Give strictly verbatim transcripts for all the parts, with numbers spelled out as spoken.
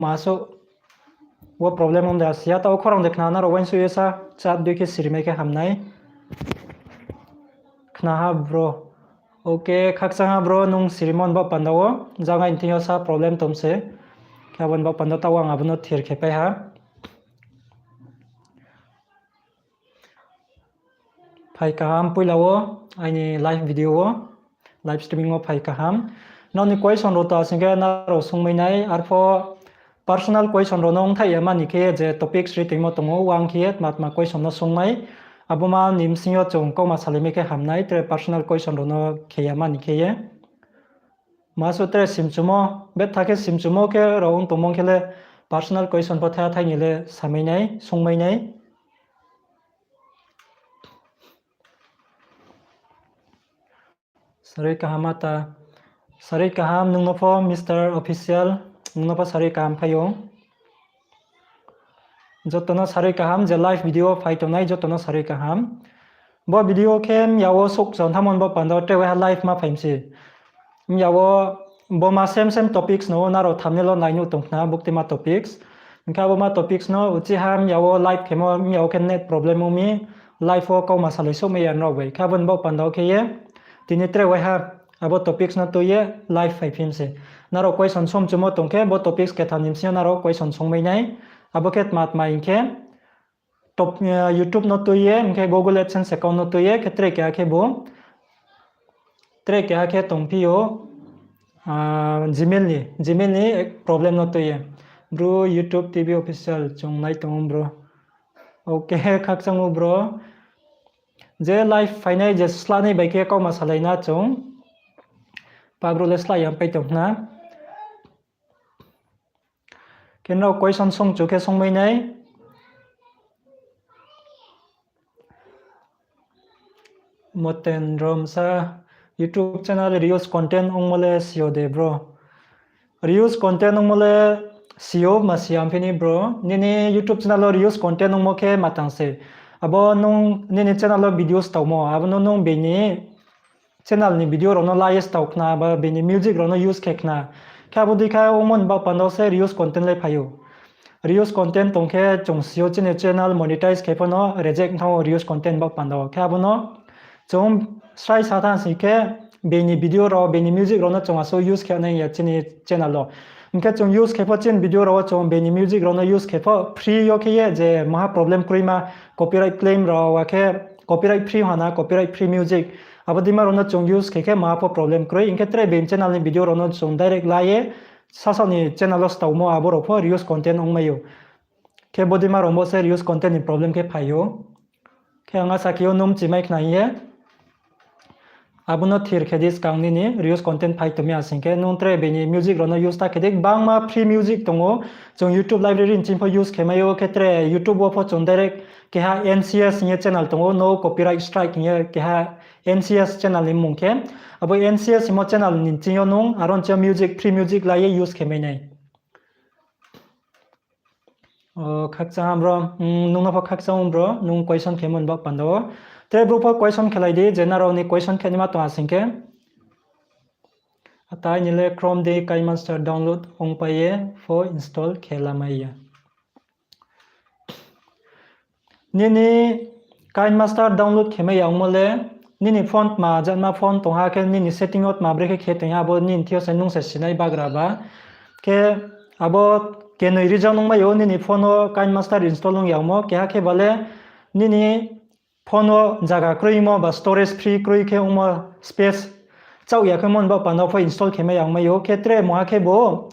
Ma so, wo problem ong de asi ya, taoh khorang de khna nrao uaingsouh ye sa, chat dei khe siri mai khe ham nai. Khna ha bro. Okay, khakchang ha bro, nung sirimo ni baoh panda wo, jang aini thing yo sa problem tong se. Khe abo ni baoh panda taoh ang abo no thir khe pai ha. Phai kaham poila wo, aini live video wo, live streaming wo phai kaham. Nrao ni question rao to asing khe nrao sungmai nai, arpho personal question rao no ongthaih ya mani khe ye je topics ri tongmo tong ou, uang khe ye tma tma question no sungmai. Abo ma ni bsing yo chung kauma salai mai khe ham nai, tre personal question rao no khe ya mani khe ye. Ma so tre simchumo, betha khe simchumo khe rao ong tongmo khe le personal question pho tha thai ni le samai nai, sungmai nai. Sarui kaham ata. Sarui kaham, nung no pho Mister Official, nung no pho sarui kaham phai ou. Joto no sarui kaham, je live video phai tongnai, joto no sarui kaham. Bo video khe mya wo souh chon thanngmo ni baoh panda wo tre waiha live ma phai mi se. Mya wo bo ma same same topics no nrao thumbnail wo nai nuh tong khna, buktima topics. Hing khe abo ma topics no uchih ha mya wo live khemo, mya wo khe net problem ong mi, live wo kauma salai souhmai ya nrao bai. Khe abo ni baoh panda wo khe ye, tini tre waiha abo topics no tui ye live phai phi mi se. Nrao question sungchumo tong khe, bo topics ketham ni bsing yo nrao question sungmai nai. Abo khe tma tma hing khe, top, eh, YouTube no tui ye, hing khe Google AdSense account no tui ye, khe tre keha khe bo, tre keha khe tongphi ou, ah, Gmail ni, Gmail ni problem no tui ye. Bro, YouTube T V Official, chung nai tong ou bro. Okay, khakchang ou bro. Je live phainai je slanai bai khe kauma salai na chung. Pa bro le slái ya pai tong khna. Khe nrao question sungchu khe sungmai nai. Moten Rom sa, YouTube channel reuse content ongmo le si yo de bro? Reuse content ongmo le si yo, ma si ya phi ni bro. Nini YouTube channel wo reuse content ongmo khe ma tang se. Abo nung nini channel wo video staomo, abo no nung bini channel ni video rao no la ye stao khna, ba bini music rao no use khe khna. Khe abo dei khe ongmo ni baoh panda wo se reuse content le phai ou. Reuse content tong khe chung si yo chini channel monetize khe pho no reject thanng ou reuse content baoh panda wo. Khe abo no chung srai sa thanng sing khe bini video rao, bini music rao no chung asuh use khe nai ya chini channel wo. Hing khe chung use khe pho chini video rao wo chung bini music rao no use khe pho free yo khe ye je maha problem kroima, copyright claim rao, akhe copyright free hana, copyright free music. Abo deima rao no chung use khe khe maha pho problem kroi. Hing khe tre bini channel ni video rao no chung direct la ye sasaoh ni channel wo staomo abo rao pho reuse content ongmai ou. Khe bo deima rao bo se reuse content ni problem khe phai ou. Khe ang asa khe ou nung mchimai khna hing ye. Abo no thir khe di skang nini reuse content phai tong mi asing khe nung tre bini music rao no use ta khe di, gbangma free music tong ou. Chung YouTube library ni ching pho use khe mai ou, khe tre YouTube wo pho chung direct keha N C S hing ye channel tong ou, no copyright strike hing ye keha N C S channel ni mmung khe. Abo N C S hingmo channel ni ching yo nung aro ni ching yo music, free music la ye use khe mai nai. O, khakchang ha bro, nung no pho khakchang ou bro, nung question khemo ni baoh panda wo. Tre brouh pho question khelai di, je nrao ni question khe naima tong asing khe. Atai ni le Chrome dei KineMaster download ongpai ye pho install khe lamai ya. Nini KineMaster download khe mai ya ongmo le, nini phone tma jatma phone tong ha khe nini setting wo tma brekhe khe tong ha, abo nini thing yo se nung se sinai bagra ba. Khe abo kenoi reason ongmai ou, nini phone wo KineMaster install ong ya ongmo, keha khe ba le nini phone wo zaga kroimo ba storage free kroi khe ongmo, space chaoh ya khe mo ni baoh panda pho install khe mai ya ongmai ou, khe tre mungha khe bo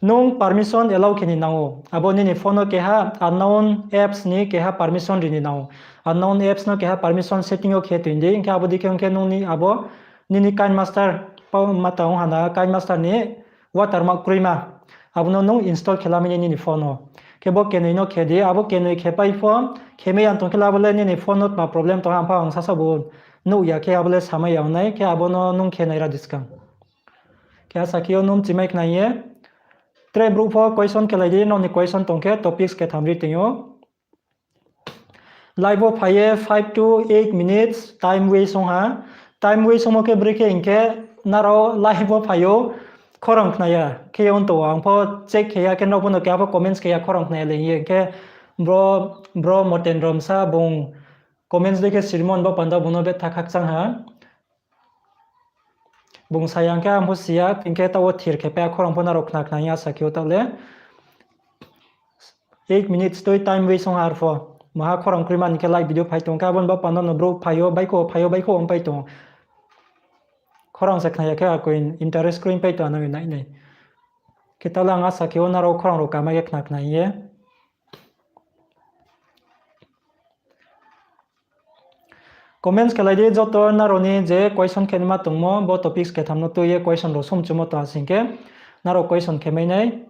nung permission allow khe ni nang ou. Abo nini phone wo keha unknown apps ni keha permission ri ni nang ou. Unknown apps no keha permission setting yo khe tong di, hing khe abo dei khe ong khe nung ni abo nini KineMaster, pau mata ong hana KineMaster ni watermark kroima. Abo no nung install khe lamai nai nini phone wo. Khe bo kenoi no khe di, abo kenoi khe pai pho, khe mai ya tong khe le abo le nini phone no tma problem tong ha, mpha ang sasaoh bo nuh ya khe abo le samai ya ong nai, khe abo no nung khe nai ra di skang. Khe asa khe ou nung mchimai khna hing ye. Tre brouh pho question khelai di, nrao ni question tong khe topics ketham ri tong ou. Live wo phai ye five to eight minutes time waste ong ha. Time waste ongmo khe brekhe hing khe nrao live wo phai ou, Khorang khna ya khe ye ong tong ou, ang pho check khe ya khe nrao pho no keha pho comments khe ya khorang khna ya le hing ye. Khe bro, bro Moten Romsa bung comments dei khe sirimo ni bo panda bung no betha khakchang ha. Bung sa ya khe ang pho si ya, hing khe taoh wo thir khe pai ya, khorang pho nrao khna khna hing ye asa khe ou taoh le. Eight minutes tui time waste ong ha arpho. Maha khorang kroi mani khe live video phai tong khe, abo ni bo panda no brouh phai yo, baihkhouh phai yo, baihkhouh ong pai tong. Khorang se khna ya khe akoi interest kroi pai tong ano nai nai. Khe taoh le ang asa khe ou nrao khorang rao kamai ye khna khna hing ye. Comments khe lai di joto nrao ni je question khe naima tongmo, bo topics ketham no tui ye question rao sumchumo tong asing khe, nrao question khe mai nai.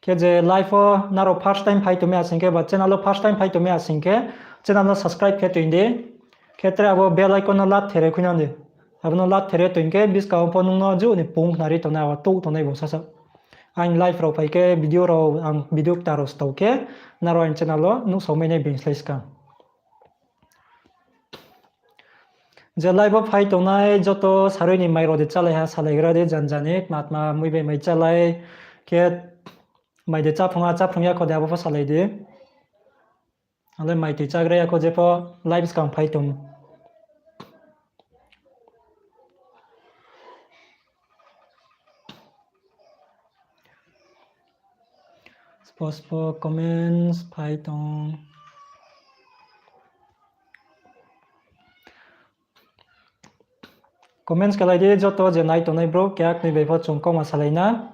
Khe je live wo nrao first time phai tong mi asing khe, ba channel wo first time phai tong mi asing khe, channel no subscribe khe toing di. Khe tre abo bell icon no lat there khui nang di. Abo no lat there toing khe, buskang wo pho nung no jouh ni pung khnari tongnai, abo touh tongnai bung sasaoh. Ang live rao phai khe, video rao, ang video kta rao stao khe, nrao ang channel wo nuhsao mai nai being slái skang. Je live wo phai tongnai joto sarui ni mai rao de chálai ha, salaigra de jan jani, tma tma mui bai mai chálai, khe mai de cháphrung ha, cháphrung ya kho de abo pho salai di. Ale mai tui chágra ya kho jepho live skang phai tong. Spo spo comments phai tong. Comments khe lai di joto je nai tongnai brouh, keha knoi bai pho chung kauma salai na.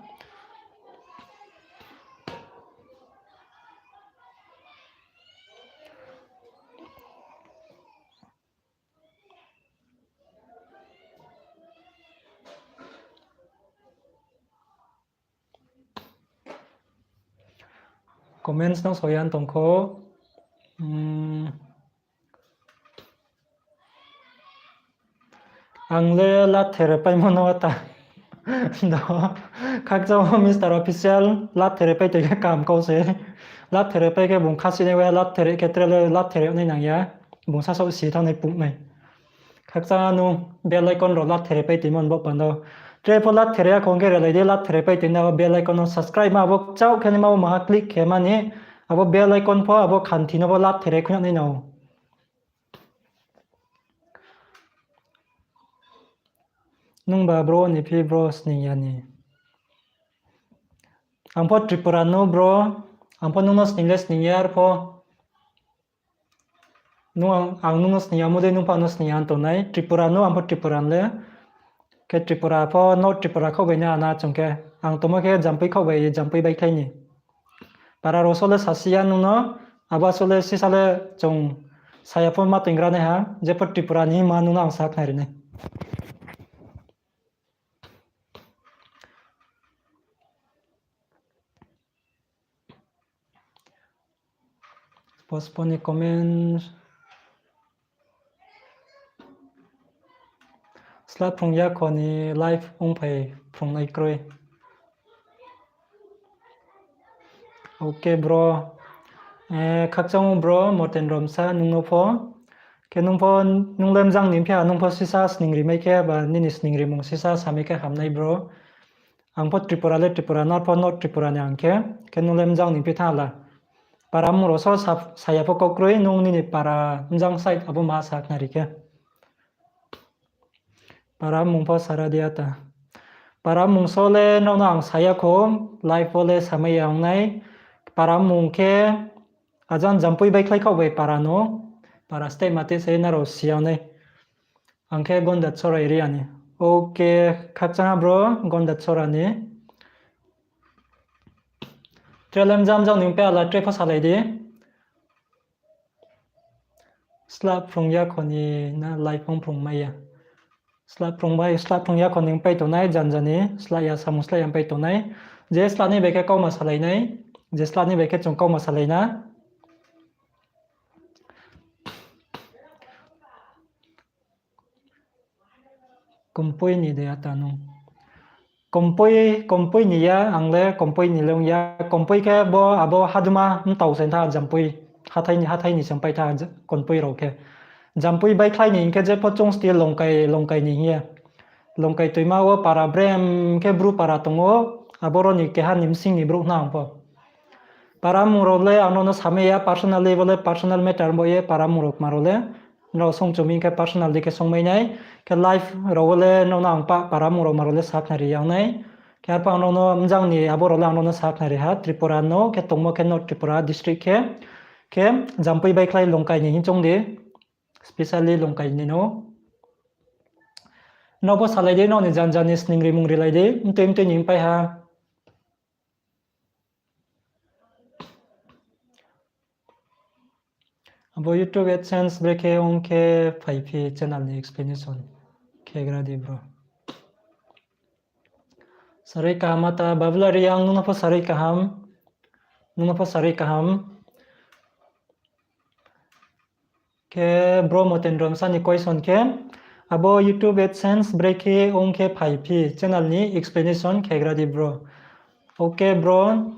Comments no soyan tong kho. Ang le lat there paimo no ta. Do, khakchang wo Mister Official, lat there pai toi khe kaham kau se. Lat there pai khe bung khasi nai wa, lat there khe tre le lat there nai nang ya. Bung sasaoh si thanng nai pung nai. Khakchang nung bell icon rao lat there pai toimo ni bo panda. Tre pho lat there ya kho khe relai di, lat there pai toi na bell icon no subscribe ma abo kchaoh khe naima wo maha click khe mani. Abo bell icon pho abo khanthi no pho lat there khui nai nang. Nungba bro ni phi bro sning ya ni. Ang pho Tripura no bro, ang pho nung no sning le sning ya arpho. Nung ang, ang nung no sning ya mo dei nung pho ang no sning ya tongnai. Tripura no, ang pho Tripura le. Khe Tripura pho, North Tripura khaoh bai nai ana chung khe. Ang tongmo khe Jampui khaoh bai, Jampui baikhlai ni. Para rao so le sasi ya nung no, abo so le sisa le chung saya pho ma toinggra nai ha, jepho Tripura ni ma nung no ang sa khnari nai. Postpone ni comments. Sla phrung ya kho ni live ongphai phrungnai kroi. Ok bro. Eh, khakchang bro, Moten Romsa, nung no pho. Khe nung pho, nung le mjang ni phi ha, nung pho sisa sning rimai khe, ba nini sning rimung sisa samai khe hamnai bro. Ang pho Tripura le Tripura, nang pho North Tripura ni ang khe, khe nung le mjang ni phi thanng la. Para mmung rao so sa-, saya pho kau kroi, nung nini para mjang side abo ma sa khnari khe. Para mmung pho sara di ata. Para mmung so le nrao no ang saya kho, live wo le samai ya ong nai. Para mmung khe ajang Jampui baikhlai khaoh bai para no. Para state mate se nrao si ya ong nai. Ang khe Gonda Chora area ni. Ok, khakchang ha bro, Gonda Chora ni. Tre le mjang mjang ni phi ha la tre pho salai di. Sla phrung ya kho ni na live ong phrung mai ya. Sla phrung bai, sla phrung ya kho ni pai tongnai jan jani, sla ya samung sla ya pai tongnai. Je sla ni bai khe kauma salai nai, je sla ni bai khe chung kauma salai na. Kompoi ni de ata nung. Kompoi, Kompoi ni ya, ang le Kompoi ni le ong ya. Kompoi khe bo abo haduma mtao se tha Jampui. Hathái ni, hathái ni se pai tha Kompoi rao khe. Jampui baikhlai ni hing khe jepho chung style Longkai, Longkai ni hing ye. Longkai Toima wo para brem khe Bru para tong ou, aboro ni keha ni bsing ni brouh hna ang pho. Para mung rao le ang nrao no samai ya, personal level le personal matter bo ye para mung rao kma rao le. Nrao song chumi khe personal di khe songmai nai. Khe live rao wo le nrao no ang pa para mung rao ma rao le sakhnari yang nai. Khe arphuh ang nrao no mjang ni abo rao le ang nrao no sakhnari ha. Tripura no khe tongmo khe North Tripura district khe. Khe Jampui baikhlai Longkai ni hing choung di. Specially Longkai ni no. Nrao pho salai di, nrao ni janja ni sningri mungri lai di. Mtui mtui ni pai ha. Abo YouTube AdSense brekhe ong khe phaiphi channel ni explanation khegra di bro. Sarui kaham ata Babula Reang, nung no pho sarui kaham. Nung no pho sarui kaham. Khe bro Motendrom sa ni question khe, abo YouTube AdSense brekhe ong khe phaiphi channel ni explanation khegra di bro. Okay bro,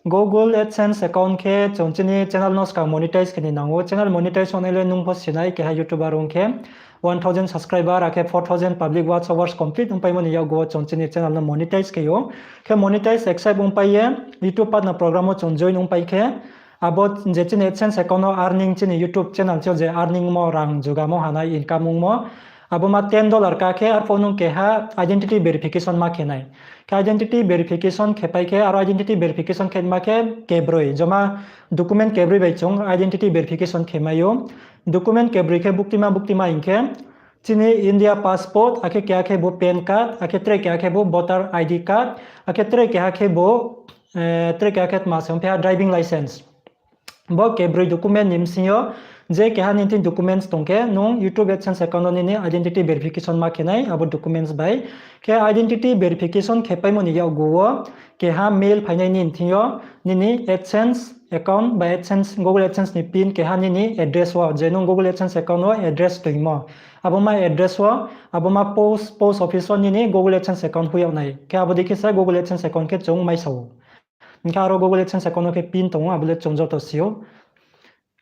Google AdSense account khe chung chini channel no skang monetize khe ni nang ou. Channel monetize ongnai le nung pho sinai, keha YouTuber ong khe one thousand subscriber akhe four thousand public watch hours complete ongpaimo ni yakgu wo chung chini channel no monetize khe ou. Khe monetize accept ongpai ye YouTube Partner Program wo chung join ongpai khe, abo je chini AdSense account no earning chini YouTube channel chini je earning mo rang jugamo hanai income ongmo, abo ma ten dollar ka khe arphuh nung keha identity verification ma khe nai. Khe identity verification khe pai khe aro identity verification khe ma khe kebroi, joma document kebroi bai chung identity verification khe mai ou. Document kebroi khe buktima buktima hing khe chini India passport, akhe keha khe bo PAN card, akhe tre keha khe bo voter ID card, akhe tre keha khe bo, tre keha khe tma se ong phi ha driving license. Bo kebroi document ni bsing yo je keha nini thing documents tong khe nung YouTube AdSense account no nini identity verification ma khe nai abo documents bai. Khe identity verification khe paimo ni yakgu wo keha mail phainai nini thing yo nini AdSense account ba AdSense, Google AdSense ni pin keha nini address wo, je nung Google AdSense account wo address toimo, abo ma address wo, abo ma post, post office wo nini Google AdSense account hoih yag nai. Khe abo dei khe se Google AdSense account khe chung maisa ou. Hing khe aro Google AdSense account no khe pin tong ou, abo le chung joto si ou.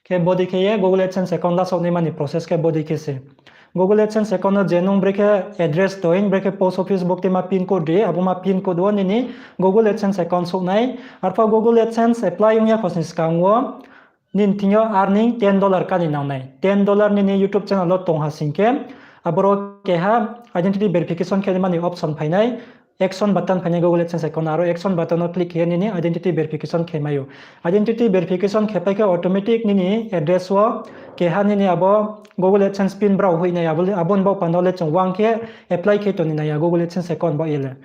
Khe bodei khe ye Google AdSense account lasaoh naima ni process khe bodei khe se. Google AdSense account no je nung brekhe address toing, brekhe post office buktima pin code ri, abo ma pin code wo nini Google AdSense account souh nai. Arphuh Google AdSense apply ong ya kho sni skang wo nini thing yo earning ten dollar ka ni nang nai. Ten dollar nini YouTube channel wo tong ha sing khe, aboro keha identity verification khe mani option phai nai, action button phai nai Google AdSense account, aro action button no click khe ye nini identity verification khe mai ou. Identity verification khe pai khe automatic nini address wo keha nini abo Google AdSense pin brao hoih nai, abo ni baoh panda le chung uang khe apply khe tong ni nai ya Google AdSense account baoh ye le.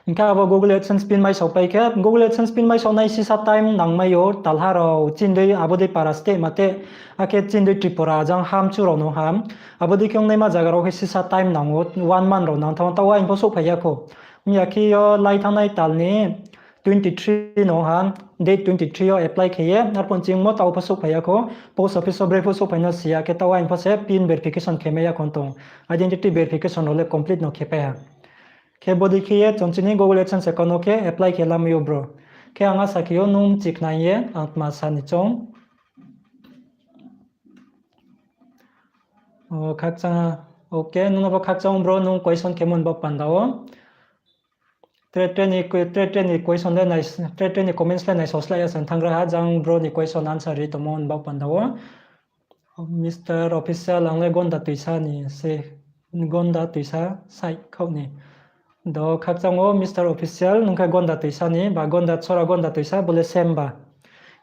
Hing khe abo Google AdSense pin maisaoh pai khe, Google AdSense pin maisaoh nai sisa time nangmai ou, talha rao chini dei abo dei para state mate, akhe chini dei Tripura jang hamchu rao no ham. Abo dei khe ongnaima zaga rao khe sisa time nang ou, one month rao nang thanng ou, taoh aini pho souhphai ya khou. Ong ya khe yo lai thanngnai tal ni twenty three no ha, date twenty three yo apply khe ye, arphuh chingmo taoh pho souhphai ya khou, post office wo brekhe pho souhphai no si ya khe taoh aini pho se pin verification khe mai ya khou tong, identity verification rao le complete no khe pai ha. Khe bodei khe ye chung chini Google AdSense account no khe apply khe lamai ou bro. Khe ang asa khe ou nung chikhnai ye ang tma sa ni choung. O, khakchang, okay, nung no bo khakchang bro, nung question khe mon bo panda wo. Tre tre ni, tre tre ni question le nai, tre tre ni comments le naisaoslai ya se thanng gra ha, jang bro ni question answer ri tongmo ni bo panda wo. Mister Official, ang le Gonda Tuisa ni se, Gonda Tuisa side khaoh ni. Do khakchang wo Mister Official, nung khe Gonda Tuisa ni, ba Gonda Chora Gonda Tuisa, bo le same ba.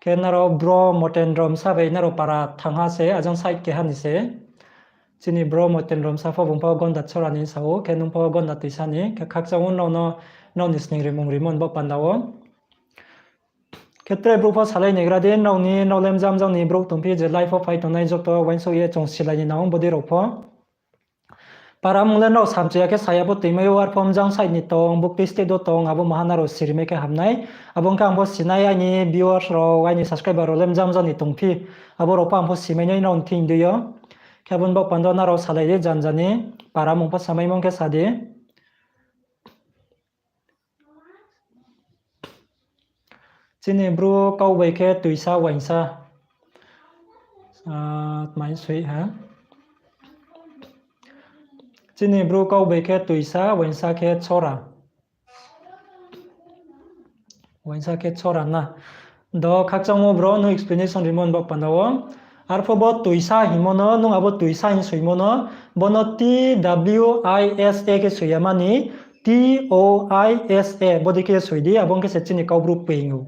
Khe nrao bro Motendrom sa bai nrao para thanng ha se, ajang side keha ni se. Chini bro Motendrom sa pho bung pho Gonda Chora ni sa ou, khe nung pho Gonda Tuisa ni, khe khakchang wo nrao no, nrao ni sningri mungri mon bo panda wo. Khe tre brouh pho salai naigra di, nrao ni, nrao le mjang mjang ni brouh tongphi je live wo phai tongnai joto uaingsouh ye chung silai ni nang ou bodei rao pho. Para mung le nrao samchu ya khe saya pho toimai ou, arphuh mjang side ni tong, buktui state wo tong, abo maha nrao sirimai khe hamnai. Abo ong khe ang pho sinai, aini viewers rao, aini subscriber rao le mjang mjang ni tongphi. Abo rao pho ang pho simai nai nrao ni thing dei yo. Khe abo ni baoh panda wo nrao salai di, janja ni para mung pho samaimo khe sa di. Chini bru kau bai khe tuisa uaingsa. Ah, tmai soi ha. Chini bru kau bai khe tuisa, uaingsa khe chora. Uaingsa khe chora na. Do khakchangmo bro, nung explanation rimo ni baoh panda wo. Arphuh bo tuisa hingmo no, nung abo tuisa hing soimo no, bo no T W I S A khe soi ya mani, T O I S A, bodei khe soi di, abo ong khe se chini Kaubru peing ou.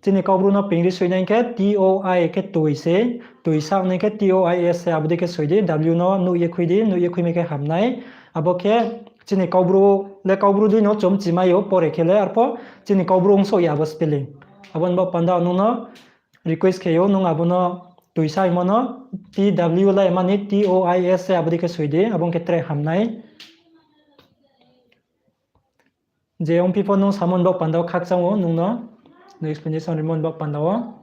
Chini Kaubru no peing ri soi nai khe T O I khe tui se, tuisa ong nai khe T O I S A, abo dei khe soi di, W no nuh ye khui di, nuh ye khui mai khe ham nai. Abo khe chini Kaubru le Kaubru dei no chomchi mai ou, pore khe le arphuh chini Kaubru ong souh ya abo spelling. Abo ni baoh panda nung no request khe ou, nung abo no tuisa hingmo no T W lai mani T O I S A abo dei khe soi di, abo ong khe tre ham nai. Je ongphi pho nung samo ni baoh panda wo khakchang ou nung no, nung explanation rimo ni baoh panda wo.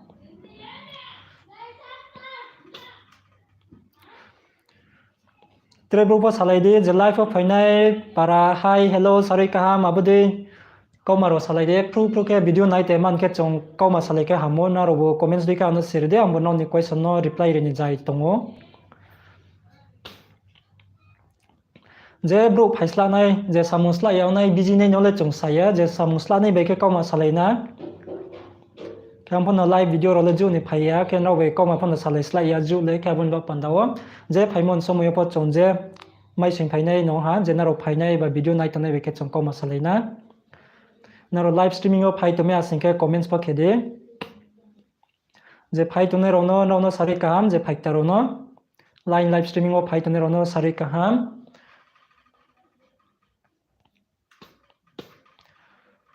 Tre brouh pho salai di, je live wo phainai para hi, hello, sarui kaham, abo dei kauma rao salai di, phru phru khe video nai tong man khe chung kauma salai khe ham ou, nrao bo comments dei khe ang no siri di, ang bo nrao ni question no reply ri ni jai tong ou. Je brouh phai sla nai, je samung sla ya nai, busy nai no le chung sa ya, je samung sla nai bai khe kauma salai na. Khe ang pho no live video rao le juh ni phai ya, khe nrao bai kauma pho no salai sla ya juh le, khe abo ni baoh panda wo. Je phaimo ni somoi yo pho chung je maisoing phainai no ha, je nrao phainai ba video nai tongnai bai khe chung kauma salai na. Nrao live streaming wo phai tongmai ya sing khe comments pho khe di. Je phai tongnai rao no, nrao no sarui kaham, je phai kta rao no. Line live streaming wo phai tongnai rao no sarui kaham.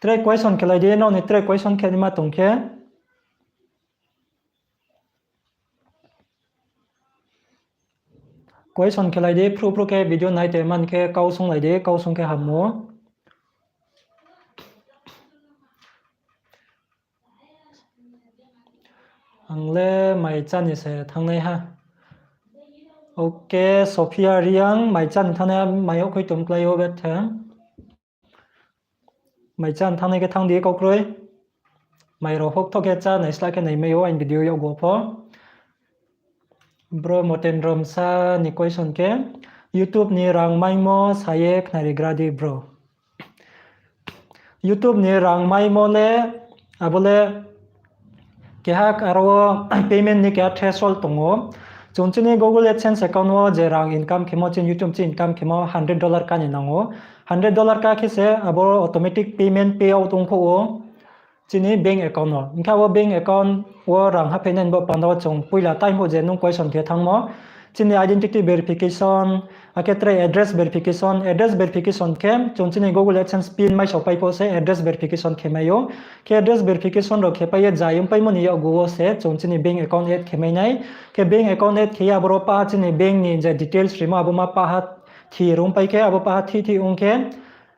Tre question khelai di, nrao ni tre question khe naima tong khe. Question khelai di, phru phru khe video nai tong man khe kau sunglai di, kau sung khe ham ou. Ang le mai chá ni se thanngnai ha. Ok, Sophia Reang, mai chá ni thanngnai ha, mai yag khui tongklái ou bethe. Mai chá ni thanngnai khe thanng di kau kroi. Mai rao hok tho khe chá nai sla khe naimai ou aini video yakgu pho. Bro Motendro Msa ni question khe, YouTube ni rang maimo sa ye khnari gra di bro. YouTube ni rang maimo le, abo le keha aro payment ni keha threshold tong ou. Chung chini Google AdSense account wo je rang income khemo, chini YouTube chini income khemo hundred dollar ká ni nang ou. Hundred dollar ká khe se abo automatic payment payout ong kho ou chini bank account wo. Hing khe abo bank account wo rang haphainai ni bo panda wo chung poila time pho je nung question khe thanngmo, chini identity verification, akhe tre address verification, address verification khe chung chini Google AdSense pin mai saopai pho se address verification khe mai ou. Khe address verification rao khe pai ye jai ongpaimo ni yakgu wo se chung chini bank account add khe mai nai. Khe bank account add khe ye aboro paha chini bank ni je details rimo abo ma paha thir ongpai khe, abo paha thih thih ong khe,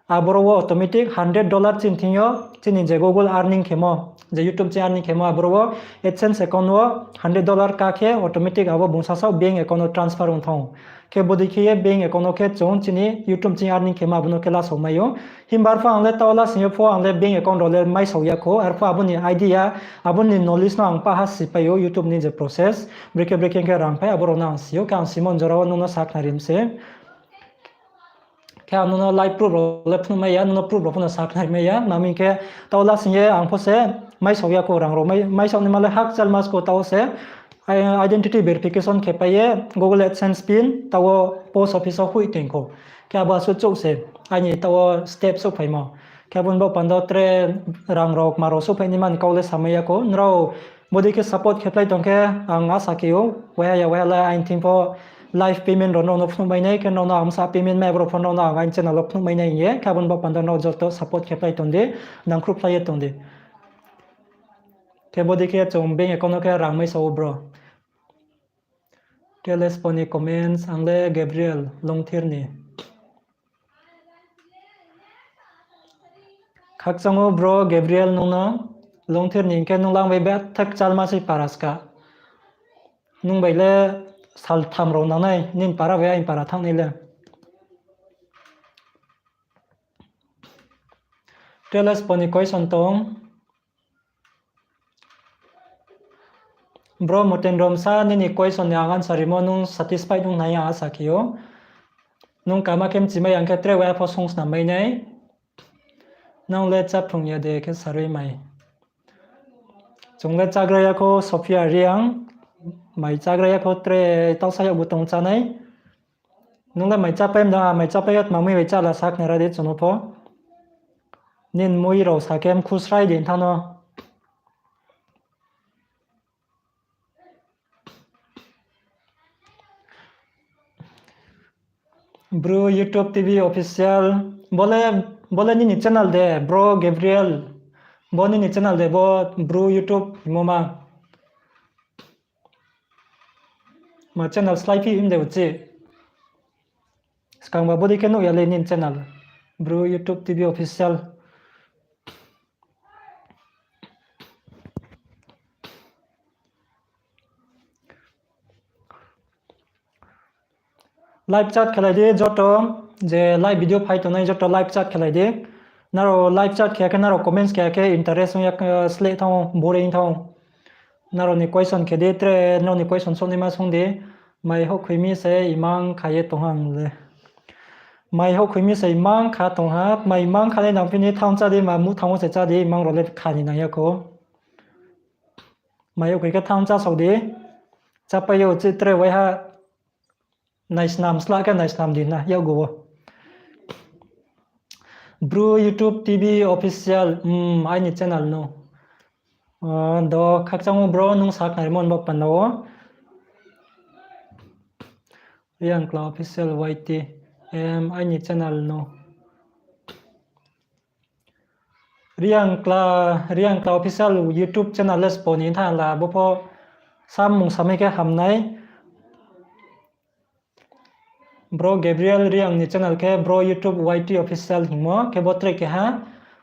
aboro wo automatic hundred dollar chini thing yo, chini je Google earning khemo, je YouTube chini earning khemo, aboro wo AdSense account wo hundred dollar ká khe automatic abo bung sasaoh bank account wo transfer ong thanng ou. Khe bodei khe ye bank account wo khe chung chini YouTube chini earning khemo abo no khe lasao mai ou. Himba arphuh ang le taoh lasing yo pho ang le bank account rao le mai sao ya kho, arphuh abo ni idea, abo ni knowledge no ang paha sipai ou YouTube ni je process, brekhe brekhe khe rang phai abo rao no ang si ou, khe ang simo ni jora wo nung no sakhnari mi se. Khe ang nung no live proof rao le phnuh mai ya, nung no proof rao pho no sakhnari mai ya, ma hing khe taoh lasing ye ang pho se mai sao ya kho rang rao, mai sao naima le hakchal mas kho taoh se identity verification khe pai ye Google AdSense pin taoh wo post office wo hoih toing kho. Khe abo asuh chouh se aini taoh wo step souhphaimo. Khe abo ni bo panda wo tre rang rao kma rao souhphai naima ni kau le samai ya kho. Nrao bodei khe support khe plái tong khe ang asa khe ou, waiha ya waiha le aini thing pho live payment rao nrao no phnuh mai nai, khe nrao no ang bsa payment mai abo rao pho nrao no ang aini channel wo phnuh mai nai hing ye, khe abo ni bo panda nrao joto support khe plái tong di, nangkhruh plái ye tong di. Khe bodei khe chung bank account no khe rang mai sao bro. Khe le spo ni comments, ang le Gabriel Longthir ni. Khakchang ou bro Gabriel nung no, Longthir ni hing khe nung lang bai bethak chalma sei para ska. Nung bai le sal tham rao nangnai, nini para bai aini para thanngnai le. Tre le spo ni question tong. Bro Motendro Msa, nini question ni ang answer rimo nung satisfied ong nai ang asa khe ou. Nung kama khe mchimai ya khe tre waiha pho sung snam mai nai. Nung le chá phrung ya de khe sarui mai. Chung le chágra ya kho Sophia Reang. Mai chágra ya kho tre tausa yakgu tong chánai. Nung le mai chápai mdang, a mai chápai ya tma mui bai chála sakhnari di chung no pho. Nini mui rao sa khe mkhu srai di thanng no. Bru YouTube T V Official, bo le, bo le nini channel de, bro Gabriel, bo nini channel de, bo Bru YouTube hingmo ma. Ma channel slái phi him de uchih. Skang ba bodei khe nuh ya le nini channel, Bru YouTube T V Official. Live chat khelai di joto, je live video phai tongnai joto live chat khelai di. Nrao live chat khe ya khe, nrao comments khe ya khe interest ong ya, sleh thanng ou, boring thanng ou. Nrao ni question khe di, tre nrao ni question souhnaima sung di. Mai houhkhoi mi se imang kha ye tong ha ang le. Mai houhkhoi mi se imang kha tong ha, mai imang kha le nang phi ni thanng chá di, ma muh thanng wo se chá di, imang rao le kha ni nang ya kho. Mai houhkhoi khe thanng chá sao di. Chápai yo uchih tre waiha. Naisnam sla khe naisnam di na yakgu wo. Bru YouTube T V Official, aini channel no. Do khakchang ou bro, nung sakhnarimo ni bo panda wo. Reang Kla Official Y T, aini channel no. Reang Kla, Reang Kla Official YouTube channel le spo ni thanng la, bo pho samung samai khe hamnai. Bro Gabriel Reang ni channel khe Bro YouTube Y T Official hingmo, khe bo tre keha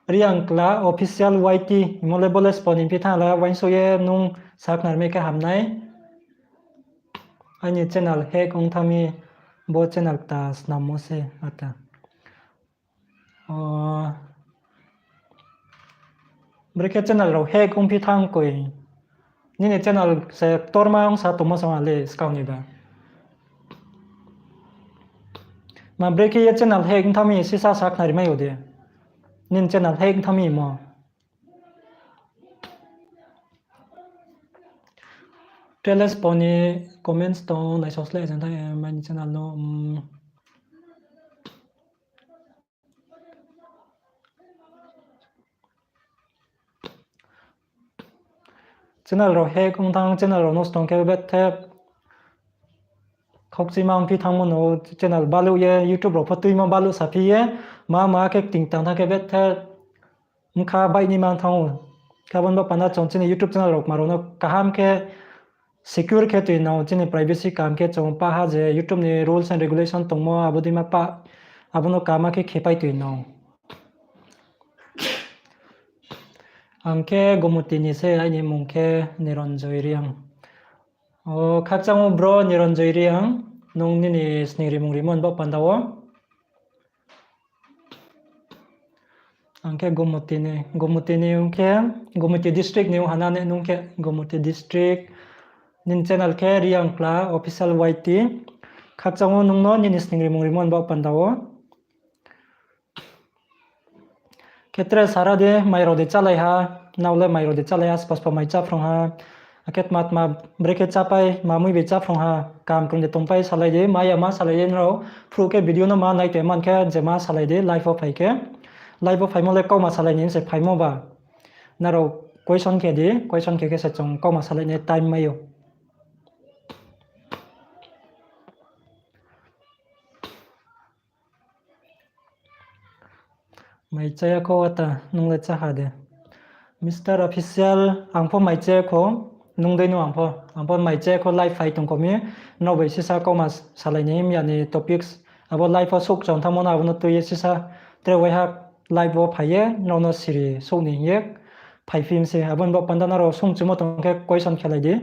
Reang Kla Official Y T hingmo le bo le spo ni phi thanng la, uaingsouh ye nung sakhnarmai khe hamnai. Aini channel hack ong thanng mi, bo channel kta snammo se ata. Brekhe channel rao hack ongphi thanng koi. Nini channel se ktorma ongsa tongmo song ale skang ni ba. Ma brekhe ye channel hack ongthanng mi sisa sakhnari mai ou de. Nini channel hack ongthanng mi mo. Teles poni comments tong naisao sleh jang thanng, eh, maini channel no, mm. Channel rao hack ong thanng, channel rao nosto ong khe bethe khokchima ongphi thanngmo no channel baluh ye, YouTube rao pho tuimo baluh saphi ye, ma ma khe kting tang thanng khe bethe bkha baih ni mang thanng ou. Khe abo ni bo panda chung chini YouTube channel rao kma rao no kaham khe secure khe tui nang, chini privacy kaham khe chung pah ha je YouTube ni rules and regulation tongmo abo dei ma pah, abo no kaham khe khepai tui nang. Ang khe Gomoti ni se, aini mmung khe Niranjoy Reang. O, khakchang ou bro Niranjoy Reang, nung nini sning rimung rimo ni bo panda wo. Ang khe Gomoti ni, Gomoti ni ong khe, Gomoti district ni ong ha na ne nung khe, Gomoti district, nini channel khe Reang Kla Official Y T, khakchang ou nung no nini sning rimung rimo ni bo panda wo. Khe tre sara di, mai rao de chálai ha, nrao le mai rao de chálai ha, spa spa mai chá phrung ha, akhe tma tma brekhe chápai, ma mui bai chá phrung ha, kaham krung de tongpai salai di, ma ya ma salai di nrao, phruh khe video no ma nai tong man khe je ma salai di, live wo phai khe, live wo phaimo le kauma salai ni se phaimo ba, nrao question khe di, question khe khe se chung kauma salai ni time mai ou. Mai chá ya kho ata, nung le chá ha de? Mister Official, ang pho mai chá ya kho, nung dei no ang pho, ang pho mai chá ya kho live phai tong kho mi, nrao bai sisa kauma salai ni him ya ni topics, abo live wo souh chon thanngmo no abo no tui ye sisa, tre waiha live wo phai ye, nrao no siri souh ni hing ye, phai phi mi se, abo ni bo panda nrao sung chimo tong khe question khelai di,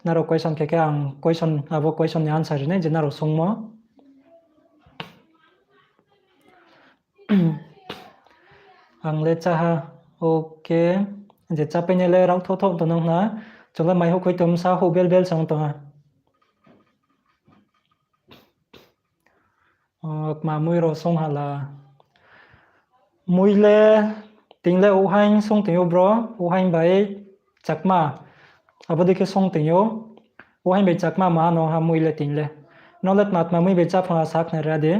nrao question khe khe ang question, abo question ni answer ri nai je nrao sungmo. Ang le chá ha, okay. Je chápai nai le rao thouh thouh tong nang na. Chung le mai houhkhoi tong sa houh bel bel sang tong ha. O, kma mui rao sung hala. Mui le, tini le uhaing sung tong ou bro, uhaing bai Chakma. Abo dei khe sung tong ou. Uhaing bai Chakma ma no ha mui le tini le. No le tma tma mui bai chá phrung ha sa khnari ra di.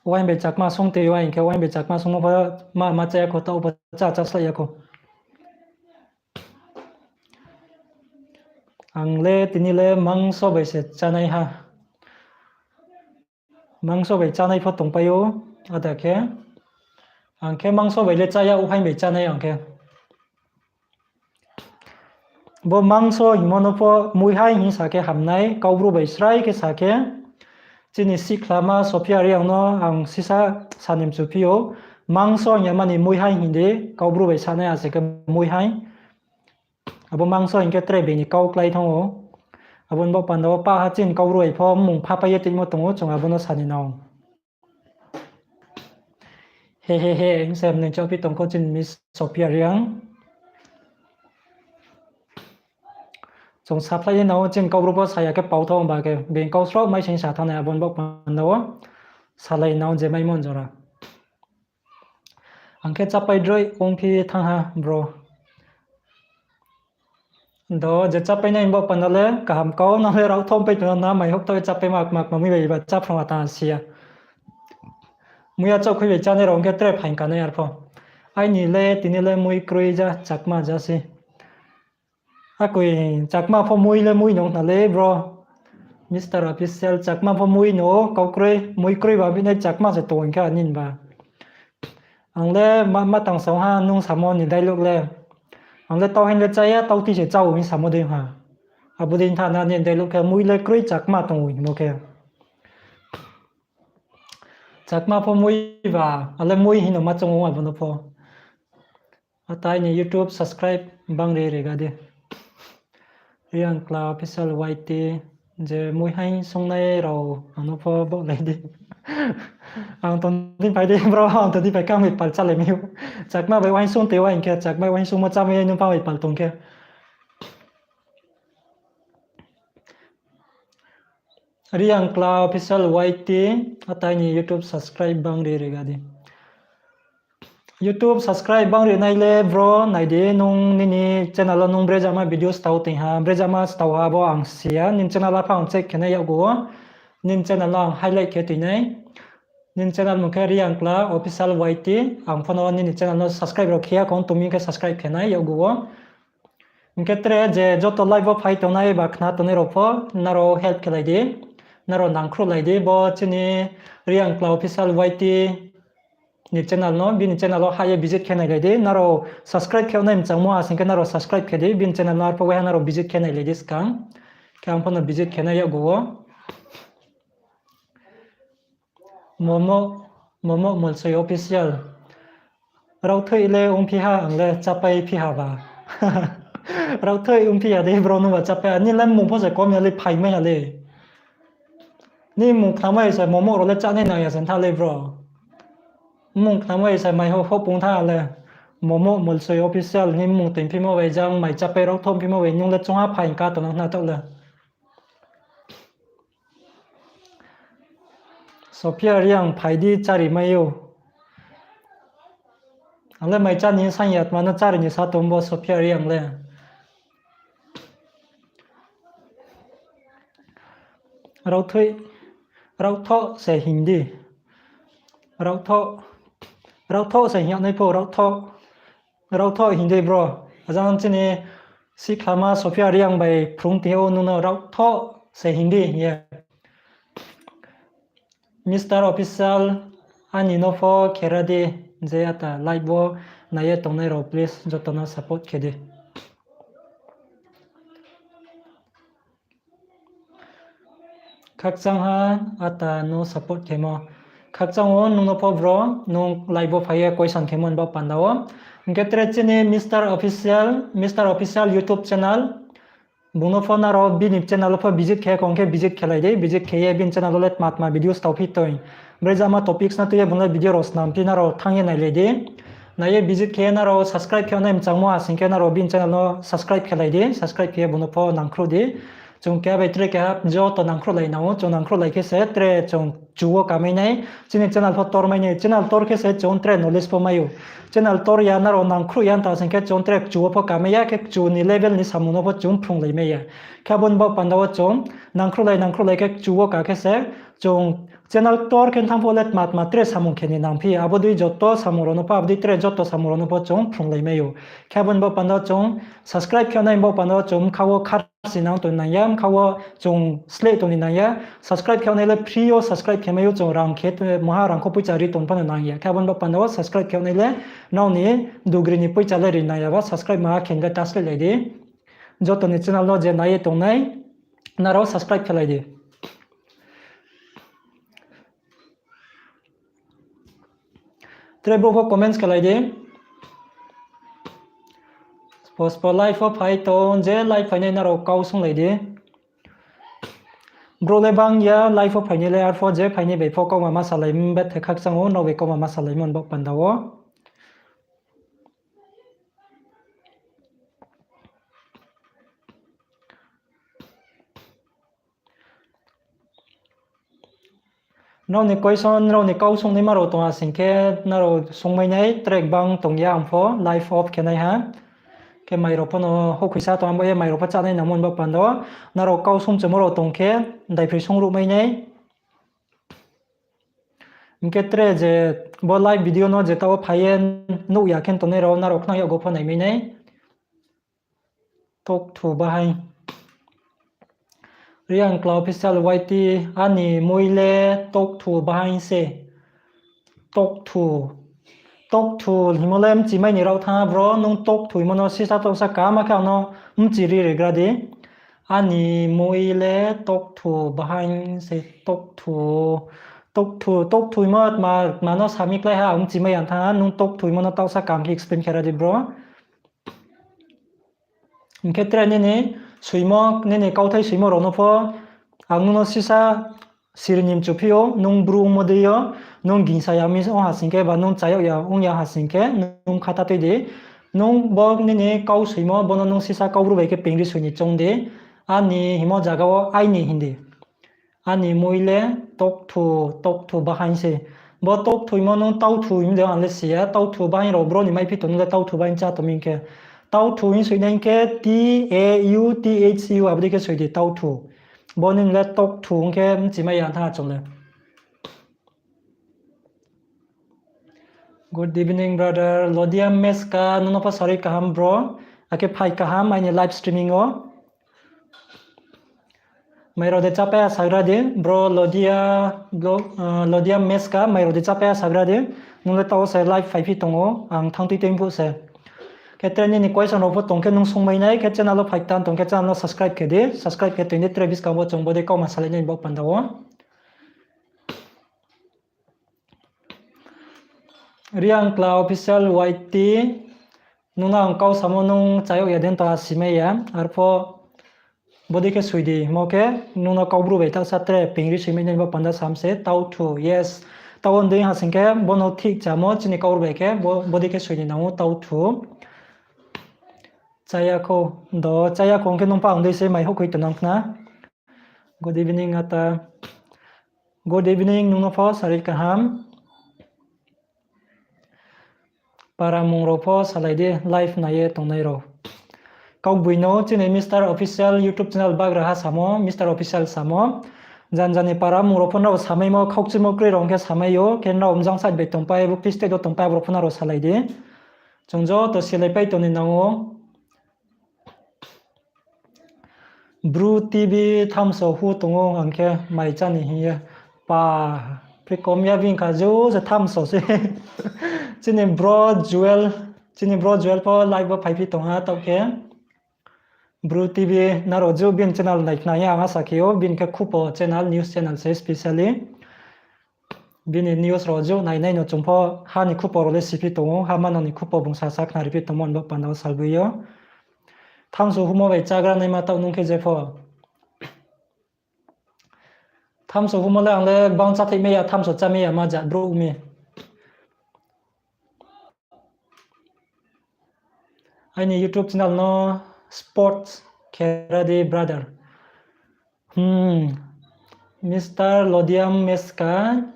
Uhaing bai Chakma sung tong ou hing khe, uhaing bai Chakma sungmo pho ma, ma chá ya kho, taoh pho chá, chá slái ya kho. Ang le tini le mangso bai se chánai ha. Mangso bai chánai pho tongpai ou, ada khe. Ang khe mangso bai le chá ya, uhaing bai chánai ang khe. Bo mangso hingmo no pho muihaing hing sa khe hamnai, Kaubru bai srai khe sa khe. Chini sikhlama Sophia Reang no ang sisa sa ni mchu phi ou. Mangso hing ya mani muihaing hing di, Kaubru bai sanai ase khe muihaing. Abo mangso hing khe tre bini kau klái thanng ou. Abo ni baoh panda wo pah ha chini Kaubru bai pho mmung phapai ye tongmo tong ou, chung abo no sa ni nang. He he he, hing se mnoi chaphi tong kho chini Miss Sophia Reang. Chung saphlai ye nang ou, chini Kaubru pho sa ya khe pau thanng ba khe, bini kau sroh mai sing sa thanngnai abo ni baoh panda wo. Salai nang ou je maimo jora. Ang khe chápai droi ongphi thanng ha bro. Do je chápai nai bo panda le kaham kau, nang le rao thom pai tong na, mai houh thaoh ye chápai ma, kma kma mui bai ba chá phrung ha ta si ya. Mui ya chaohkhui bai chánai rao ong khe tre phaing kanai arpho. Aini le tini le mui kroi ja, Chakma ja se. Akoi Chakma pho mui le mui no khna le bro. Mister Official, Chakma pho mui no, kau kroi, mui kroi ba bini Chakma se tong kha nini ba. Ang le ma, ma tang sa ha nung samo ni dialogue le. Ang le tau haing le chá ya, tau ti se chá ou hing samo dei ha. Abo dei tha na ni dialogue khe mui le kroi Chakma tong ou hingmo khe. Chakma pho mui ba, a le mui hing no ma choung ou abo no pho. Atai ni YouTube subscribe bang ri riga di. Reang Kla Official Y T, je mui haing sungnai rao ang no pho baohlai di. Ang tong di phai di bro, ang tong di phai khe ang bai pal chálai mi ou. Chakma bai uaing sung te uaing khe, Chakma bai uaing sungmo chámai nung pha bai pal tong khe. Reang Kla Official Y T, atai ni YouTube subscribe bang ri riga di. YouTube subscribe bang ri nai le bro, nai di nung nini channel wo nung brejama video stau tong ha, brejama stau ha bo ang si ya, nini channel apha ang check khe nai yakgu wo, nini channel no ang highlight khe tui nai. Nini channel mung khe Reang Kla Official Y T, ang pho no nini channel no subscribe rao khe ya khong tong mi khe subscribe khe nai yakgu wo. Hing khe tre je joto live wo phai tongnai ba khna tongnai rao pho, nrao help khe lai di, nrao nangkhruh lai di, bo chini Reang Kla Official Y T ni channel no, bini channel wo hah ye visit khe nailai di, nrao subscribe khe nai mchangmo asing khe nrao subscribe khe di, bini channel no arphuh waiha nrao visit khe nailai di skang. Khe ang pho no visit khe nai yakgu wo. Momo, Momo Molsoi Official. Raothoi le ongphi ha, ang le chápai phi ha ba. Raothoi ongphi ya de bro, nung ba chápai ha. Nini le mmung pho se kom ya le, phaimai ha le. Nini mmung khnamai se Momo rao le chánai nang ya se tha le bro. Mmung khnamai se mai ho, ho pung tha le. Momo Molsoi Official, nini mmung toingphimo bai jang mai chápai raothoi phimo bai nung le choungha phaing ka tongnang khna taoh le. Sophia Reang phai di chári mai ou. Ang le mai chá ni saing ya tma no chári ni sa tong bo Sophia Reang le. Raothoi, raothoi se hing di. Raothoi, raothoi se hing yag nai pho, raothoi. Raothoi hing di bro. Ajang chini sikhlama Sophia Reang bai phrung tong ou, nung no raothoi se hing di hing ye. Mister Official, aini no pho khera di, je ata live wo nai ye tongnai rao please joto no support khe di. Khakchang ha ata no support khemo. Khakchang wo nung no pho bro, nung live wo phai ye question khemo ni baoh panda wo. Hing khe tre chini Mister Official, Mister Official YouTube channel. Bung no pho nrao bini channel wo pho visit khe khong khe visit khe lai di, visit khe ye bini channel wo le tma tma video stau phi tong. Brejama topics no tui ye bung le video rao snam phi, nrao thanng ye nailai di. Nai ye visit khe ye nrao subscribe khe nai mchangmo asing khe nrao bini channel no subscribe khe lai di, subscribe khe ye bung no pho nangkhruh di. Chung keha bai tre keha joto nangkhruhlai nang ou, chung nangkhruhlai khe se tre chung kchu wo kamai nai, chini channel pho tormai nai, channel tor khe se chung tre knowledge pho mai ou. Channel tor ya, nrao nangkhruh ya ong tong sing khe chung tre kchu wo pho kamai ya, khe kchu ni level ni samung no pho chung phrunglai mai ya. Khe abo ni baoh panda wo chung nangkhruhlai nangkhruhlai khe kchu wo ka khe se chung channel tor khe thanng pho le tma tma tre samung khe ni nangphi, abo dei joto samung rao no pho, abo dei tre joto samung rao no pho chung phrunglai mai ou. Khe abo ni baoh panda wo chung subscribe khe nai baoh panda wo chung bkha wo kharsi nang tong nang ya, bkha wo chung sleh tong ni nang ya. Subscribe khe nai le free yo subscribe khe mai ou, chung rang khe, maha rang kho poicha ri tong pho no nang ya. Khe abo ni baoh panda wo subscribe khe nai le nrao ni dugri ni poicha le ri nang ya ba, subscribe maha khe ni le ta slehlai di. Joto ni channel no je nai ye tongnai, nrao subscribe khe lai di. Tre brouh pho comments khe lai di. Spo spo live pho phai tong, je live phainai nrao kau sunglai di. Brouh le bang ya live pho phainai le, arpho je phainai bai pho kauma ma salai, bethe khakchang ou, nrao bai kauma ma salaimo ni baoh panda wo. Nrao ni question, nrao ni kau sungnaima rao tong ha sing khe, nrao sungmai nai, tre gbang tong ya ang pho, live off khe nai ha. Khe mai rao pho no houhkhoisa tong, abo ye mai rao pho chánai nangmo ni baoh panda wo. Nrao kau sungchumo rao tong khe, daiphroi sungruhmai nai. Hing khe tre je bo live video no je taoh wo phai ye nuh ya khe tongnai rao, nrao khnang yag wo pho naimai nai. Tokthu bahaing. Reang Kla Official Y T, ani mui le tokthu bahaing se. Tokthu. Tokthu hingmo le mchimai ni rao thanng ha bro, nung tokthu hingmo no sisa taohsa kaham khe ang no mchi ri regra di. Ani mui le tokthu bahaing se tokthu. Tokthu, tokthu hingmo tma, tma no sami klái ha, ang mchimai ya thanng ha, nung tokthu hingmo no taohsa kaham khe explain khe ra di bro. Hing khe tre nini soimo, nini kauthai soimo rao no pho, ang nung no sisa siri ni mchuphi ou, nung Bru ongmo dei yo, nung gingsa ya mi ong ha sing khe, ba nung chayag ya ong ya ha sing khe, nung khata tui di. Nung bo nini kau soimo, bo no nung sisa Kaubru bai khe pingri soi ni choung di. Ani hingmo zaga wo aini hing di. Ani mui le tokthu, tokthu bahaing se. Bo tokthu hingmo nung tauthu hing de ang le si ya, tauthu bahaing rao bro ni maiphi tong nung le tauthu bahaing chá tong mi hing khe. Tauthu hing soi nai hing khe T A U T H U abo dei khe soi di tauthu. Bo nini le tokthu hing khe mchimai ya thanng ha chung le. Good evening, brother. Lodia Meska, nung no pho sarui kaham, bro. Akhe phai kaham aini live streaming wo. Mai rao de chápai ya sagra di, bro, Lodia, bro, ah, Lodia Meska, mai rao de chápai ya sagra di. Nung le taoh se live phaiphi tong ou, ang thanng tui tui phuh se. Khe tre nini question rao pho tong khe nung sungmai nai, khe channel wo phai tan tong khe channel no subscribe khe di, subscribe khe tong di, tre buskang wo chung bodei kauma salai nai baoh panda wo. Reang Kla Official Y T, nung no ang kau samo nung chayag ya dei to a simai ya, arpho bodei khe soi di, himo khe nung no Kaubru bai taohsa tre pingri soimai nai bo panda sam se, tauthu, yes. Taoh wo dei ha sing khe, bo no thik chamo, chini Kaubru bai khe, bo, bodei khe soi di nang ou, tauthu. Chaya kho, do, chaya kho hing khe nung pha ang dei se mai houhkhoi tongnang khna. Good evening, ata. Good evening, nung no pho sarui kaham. Para mung rao pho salai di, live nai ye tongnai rao. Kaugboino chini Mister Official YouTube channel bagraha samo, Mister Official samo. Jan jani para mung rao pho nrao samaimo, khaukchimo kroi rao hing khe samai ou, khe nrao mjang side bai tongpai, bukti state wo tongpai, abo rao pho nrao salai di. Chung joto silaipai tong ni nang ou. Bru T V thamso hu tong ou, ang khe mai chá ni hing ye. Pa, pri kom ya bini kha ju se thamso se. Chini bro Joel, chini bro Joel pho live wo phaiphi tong ha taoh khe. Bru T V nrao ju bini channel nai khna ye ang asa khe ou, bini khe khupo channel, news channel se specially. Bini news rao ju nai nai no chung pho ha ni khupo rao le siphi tong ou, ha manang ni khupo bung sasa khnariphi tongmo ni bo panda wo salboi yo. Thamso humo bai chágra naima taoh nung khe je pho. Thamso humo le ang le gbang cháthaih mai ya, thamso chámai ya ma ja brouh mi. Aini YouTube channel no sports khe ra di brother. Hmm. Mister Lodiam Meska.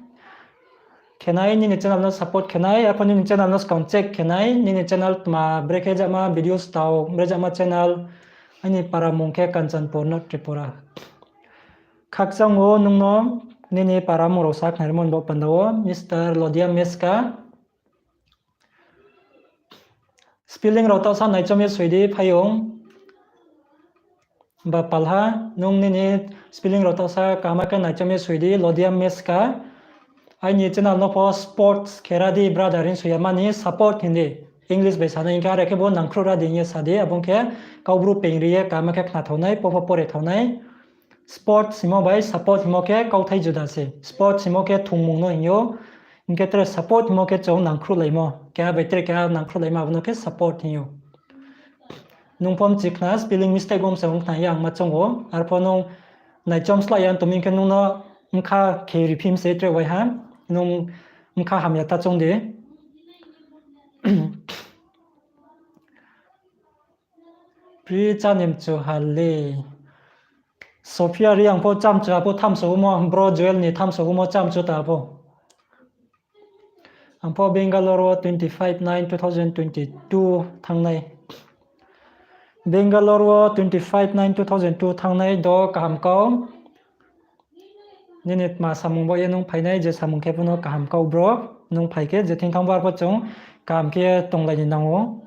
Khenai, nini channel no support khenai, arphuh nini channel no skang check khenai, nini channel tma brekhe jama videos tao, brekhe jama channel, aini para mung khe Kanchanpur, North Tripura. Khakchang o nung no, nini para mung rao sa khnarimo ni bo panda wo, Mister Lodiam Meska. Spelling rao taohsa naichom ye soi di, phaiyong. Ba palha, nung nini spelling rao taohsa kaham khe naichom ye soi di, Lodiam Meska. Aini channel no pho sports khe ra di brother hing soi ya mani, support hing di. English bai sanai hing khe, are khe bo nangkhruh ra di hing ye sa di, abo ong khe Kaubru peing ri ye kaham khe khna thao nai, pho pho pore thao nai. Sports hingmo bai support hingmo khe kauthai juda se. Sports hingmo khe thungmung no hing ou. Hing khe tre support hingmo khe chung nangkhruhlaimo. Keha bai tre keha nangkhruhlaimo, abo no khe support hing ou. Nung pho mchi khna, spelling mistake bo msa ong khna hing ye ang ma choung ou. Arphuh nung naichom slái ya tongmi khe nung no bkha khe riphi mi se tre waiha. Nung bkha hamya ta choung di. Pri chá ni mchu ha le. Sophia Reang pho chámchu ha pho thamso humo, bro Joel ni thamso humo chámchu ta pho. Ang pho Bangalore wo twenty five nine two thousand twenty two thanngnai. Bangalore wo twenty five nine two thousand two thanngnai do kaham kau. Nini tma samung bo ye nung phainai, je samung khe pho no kaham kau bro, nung phai khe je thing thanng bo arphuh chung kaham khe tonglai ni nang ou.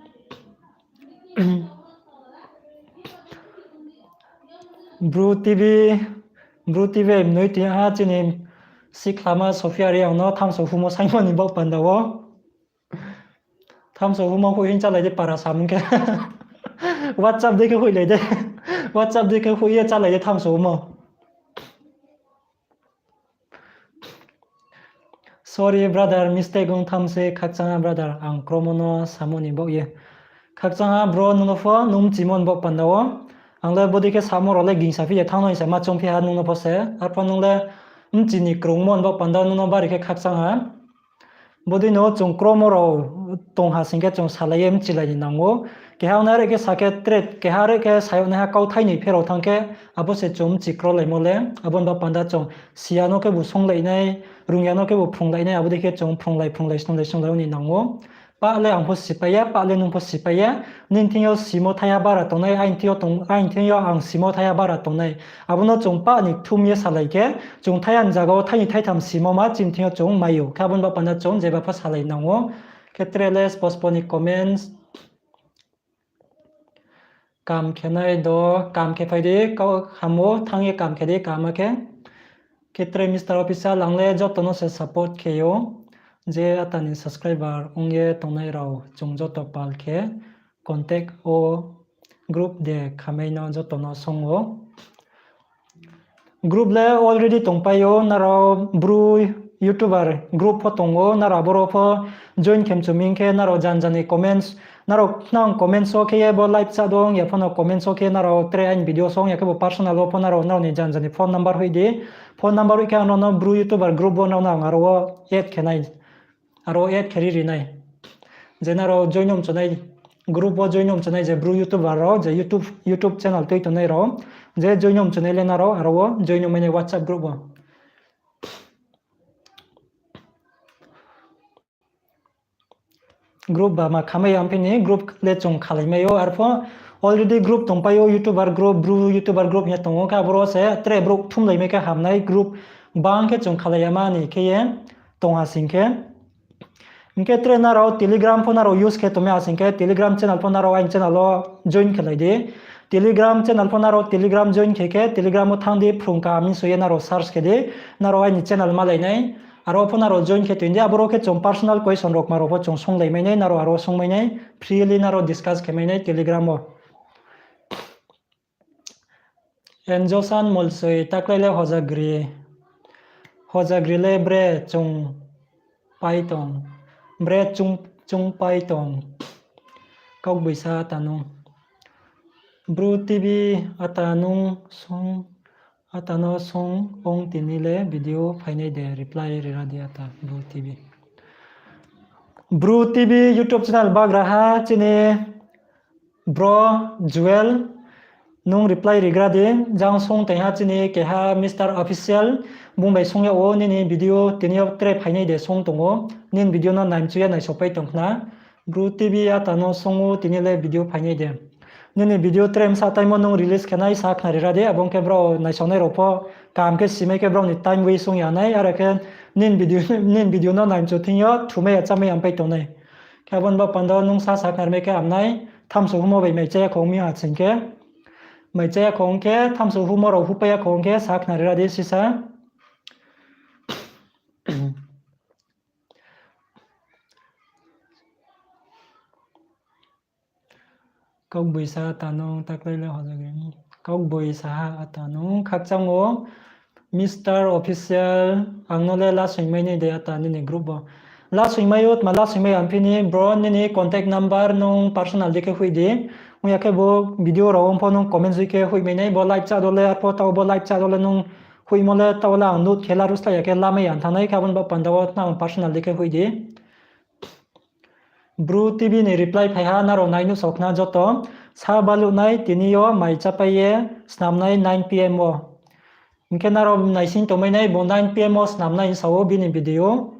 Bru T V, Bru T V mnoi tini ha chini sikhlama Sophia Reang no thamso humo saingmo ni baoh panda wo. Thamso humo hoih hing chálai di para samung khe. WhatsApp dei khe hoihlai de. WhatsApp dei khe hoih ye chálai de thamso humo. Sorry brother, mistake ong tham se, khakchangha brother, ang kromo no samo ni baoh ye. Khakchangha bro, nung no pho nung mchimo ni baoh panda wo. Ang le bodei khe samo rao le gingsa phi ye thanng no hing se ma choungphi ha nung no pho se. Arphuh nung le mchi ni krungmo ni baoh panda wo nung no bari khe khakchangha. Bodei no chung kromo rao tong ha sing khe chung salai ye mchilai ni nang ou. Keha ongnai are khe sa khe tre, keha are khe sa yag naiha kauthai ni pherao thanng khe, abo se chung mchi krolaimo le, abo ni baoh panda chung siya no khebu songlai nai, rungya no khebu phrunglai nai, abo dei khe chung phrunglai phrunglai snunglai snunglai ong ni nang ou. Pah le ang pho sipai ya, pah le nung pho sipai ya, nini thing yo simo thaiha bara tongnai, aini thing yo tong-, aini thing yo ang simo thaiha bara tongnai. Abo no chung pah ni kthum ye salai khe, chung thaiha ni zaga wo thaini thaitham simo ma chini thing yo chung mai ou. Khe abo ni baoh panda chung jeba pho salai nang ou. Khe tre le spo spo ni comments. Kam khe nai do, kam khe phai di, kau ham wo thanng ye kam khe di, kam khe. Khe tre Mister Official, ang le joto no se support khe ou. Je ata ni subscriber ong ye tongnai rao, chung joto pal khe contact wo group de khamai no joto no song ou. Group le already tongpai ou, nrao Bru YouTuber group pho tong ou, nrao aboro pho join khe mchu mi hing khe nrao janja ni comments, nrao nang comments wo khe ye bo live chá dong ya pho no comments wo khe nrao tre aini video song ya khe bo personal wo pho nrao, nrao ni janja ni phone number hoih di. Phone number hoih khe ang nrao no Bru YouTuber group wo nrao no ang aro wo add khe nai. Aro add khe ri ri nai. Je nrao join no mchu nai, group wo join no mchu nai je Bru YouTuber rao, je YouTube, YouTube channel tui tongnai rao, je join no mchu nai le nrao aro wo join no mai nai WhatsApp group wo. Group ba ma khamai ya phi ni group le chung khalai mai ou, arpho already group tongpai ou, YouTuber group, Bru YouTuber group hing ye tong ou, khe aboro se tre brouh thumlai mai khe hamnai group bang khe chung khalai ya ma ni khe ye tong ha sing khe. Hing khe tre nrao Telegram pho nrao use khe tongmai ha sing khe, Telegram channel pho nrao aini channel wo join khe lai di. Telegram channel pho nrao Telegram join khe khe, Telegram wo thanng di, Phrung Kaham hing soi ye nrao search khe di, nrao aini channel malai nai. Aro pho nrao join khe tong di, aboro khe chung personal question rao kma rao pho chung songlai mai nai, nrao aro song mai nai, freely nrao discuss khe mai nai Telegram wo. Enjosan Molsoi, taklai le hojagri. Hojagri le bre chung pai tong. Bre chung, chung pai tong. Kaugboisa ata nung. Bru T V ata nung song, ata no song ong tini le video phainai de reply rira di ata Bru T V. Bru T V YouTube channel bagraha chini bro Joel, Nung reply rigra di, jang sung tong ha chini keha Mister Official, bung bai sung yag ou, nini video tini yo tre phainai de sung tong ou, nini video no naimchu ye naisopai tong khna. Bru T V ata no sung ou, tini le video phainai de. Nini video tre bsa time wo nung release khe nai sa khnari ra di, abo ong khe brao naisaonai rao pho kaham khe simai khe brao ni time waste ong ya nai, are khe nini video, nini video no naimchu thing yo thumai ya chámai ya pai tong nai. Khe abo ni baoh panda wo nung sa sa khnari mai khe ham nai, thamso humo bai mai chaya khong mi ha sing khe. Mai chaya khong khe, thamso humo rao hupai ya khong khe sa khnari ra di sisa. Kaugboisa ata nung taklai le hojagri. Kaugboisa ha ata nung khakchang wo Mister Official, ang no le lasoingmai nai de ata nini group wo. Lasoingmai ou, tma lasoingmai ang phi ni bro, nini contact number nung personal di khe hoih di. Ong ya khe bo video rao ong pho nung comment joi khe hoihmai nai, bo live chat wo le, arpho taoh bo live chat wo le nung hoihmo le taoh le ang note khe laruh slái ya khe lamai ya thanng nai, khe abo ni baoh panda wo nang personal di khe hoih di. Bru T V ni reply phai ha, nrao nai nuhsao khna joto. Sa baluh nai tini yo mai chápai ye snam nai nine P M wo. Hing khe nrao naising tongmai nai, bo nine P M wo snam nai hing sa ou bini video.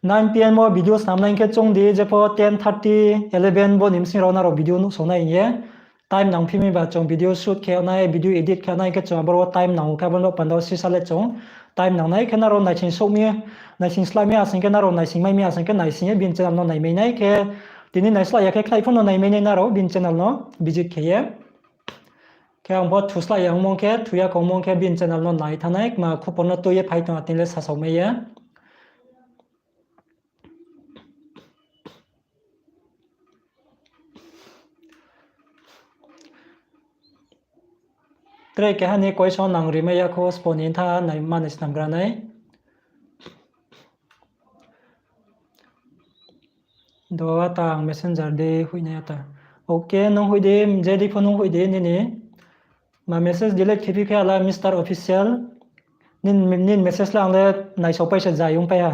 Nine P M wo video snam nai hing khe choung di, jepho ten thirty, eleven bo ni bsing rao nrao video nuhsao nai hing ye. Time nang phi mi ba chung video shoot khe nai, video edit khe nai khe chung aboro time nang ou khe abo ni baoh panda wo sisa le chung time nang nai khe nrao naising souh mi, naising slái mi asing khe nrao naising mai mi asing khe naising ye bini channel no naimai nai khe tini naislái ya khe khlai pho no naimai nai nrao bini channel no visit khe ye. Khe ang pho thuslái ya ongmo khe, thu ya khongmo khe bini channel no nai thanng nai, kma khupor no tui ye phai tong ha tini le sasaomai ye. Tre keha ni question nang rimai ya khou, spo ni tha nai mani snamgra nai. Do ata ang messenger di hoih nai ata. Okay, nung hoih di, je di pho nung hoih di nini. Ma message delete khe phi khe ala Mister Official. Nini, nini message le ang le naisaopai se zai ongpai ha.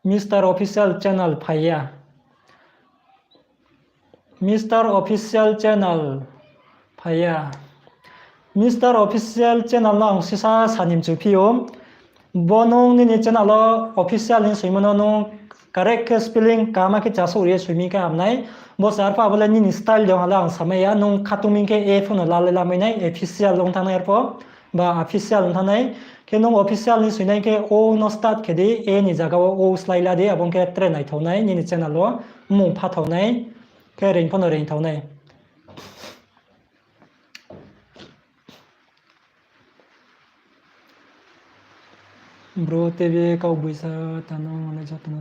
Mister Official channel phai ya. Mister Official channel phai ya. Mister Official channel no ang sisa sa ni mchu phi ou. Bo nung nini channel wo official hing soimo no nung correct khe spelling kaham khe chasouh ri ye soi mi khe ham nai. Bo se arphuh abo le nini style de ong ha le ang samai ya, nung khatungming khe A pho no la le lamai nai, official ong thanng nai arphuh, ba official ong thanng nai. Khe nung official hing soi nai khe O no start khe di, A ni zaga wo O slái la di, abo ong khe tre naithao nai, nini channel wo mmung phathao nai, khe reing pho no reingthao nai. Bro T V kaugboisa ta no mane joto no.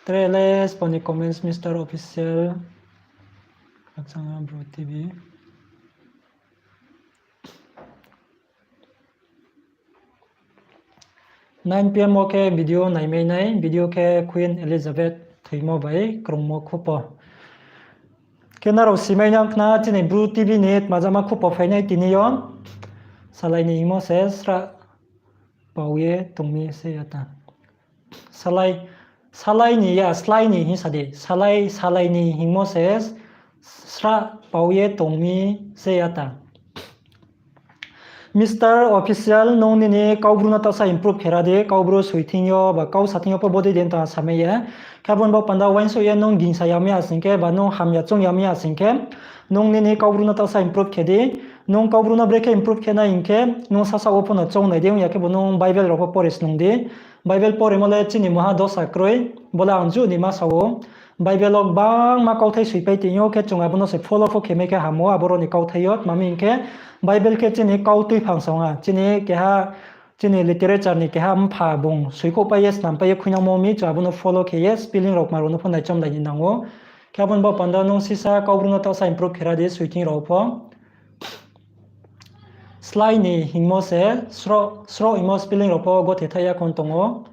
Tre le spo ni comments Mister Official. Khakchang ha Bro T V. Nine P M wo khe video naimai nai, video khe Queen Elizabeth thoimo bai krungmo khupo. Khe nrao simai nang khna chini Bru T V ni tmajama khupo phainai tini yo. Salai ni hingmo se srah pao ye tong mi se ya ta. Salai, salai ni ya, slái ni hing sa di. Salai, salai ni hingmo se srah pao ye tong mi se ya ta. Mister Official, nung nini Kaubru no taohsa improve khe ra di, Kaubru soi thing yo ba kau sa thing yo pho bodei de tong samai ye. Khe abo ni bo panda uaingsouh ye nung gingsa ya mi asing khe, ba nung hamya choung ya mi asing khe, nung nini Kaubru no taohsa improve khe di. Nung Kaubru no brekhe improve khe nai hing khe, nung sasa wo pho no choung nai di, ong ya khe bo nung Bible rao pho pore snung di. Bible poremo le chini mungha dosa kroi, bo le ang juh ni ma sa ou. Bible wo gbangma kauthai soipai tong ou, khe chung abo no se follow pho khe mai khe ham ou, aboro ni kauthai yo. Tma hing khe, Bible khe chini kau tuiphang song ha, chini keha, chini literature ni keha mpha bung soikhouhpai ye, snampai ye khuinangmo mi, chung abo no follow khe ye, spelling rao kma rao no pho naichomlai ni nang ou. Khe abo ni bo panda nung sisa Kaubru no taohsa improve khe ra di, soi thing rao pho. Slái ni hingmo se, sroh, sroh hingmo spelling rao pho gothe thaih ya khon tong ou.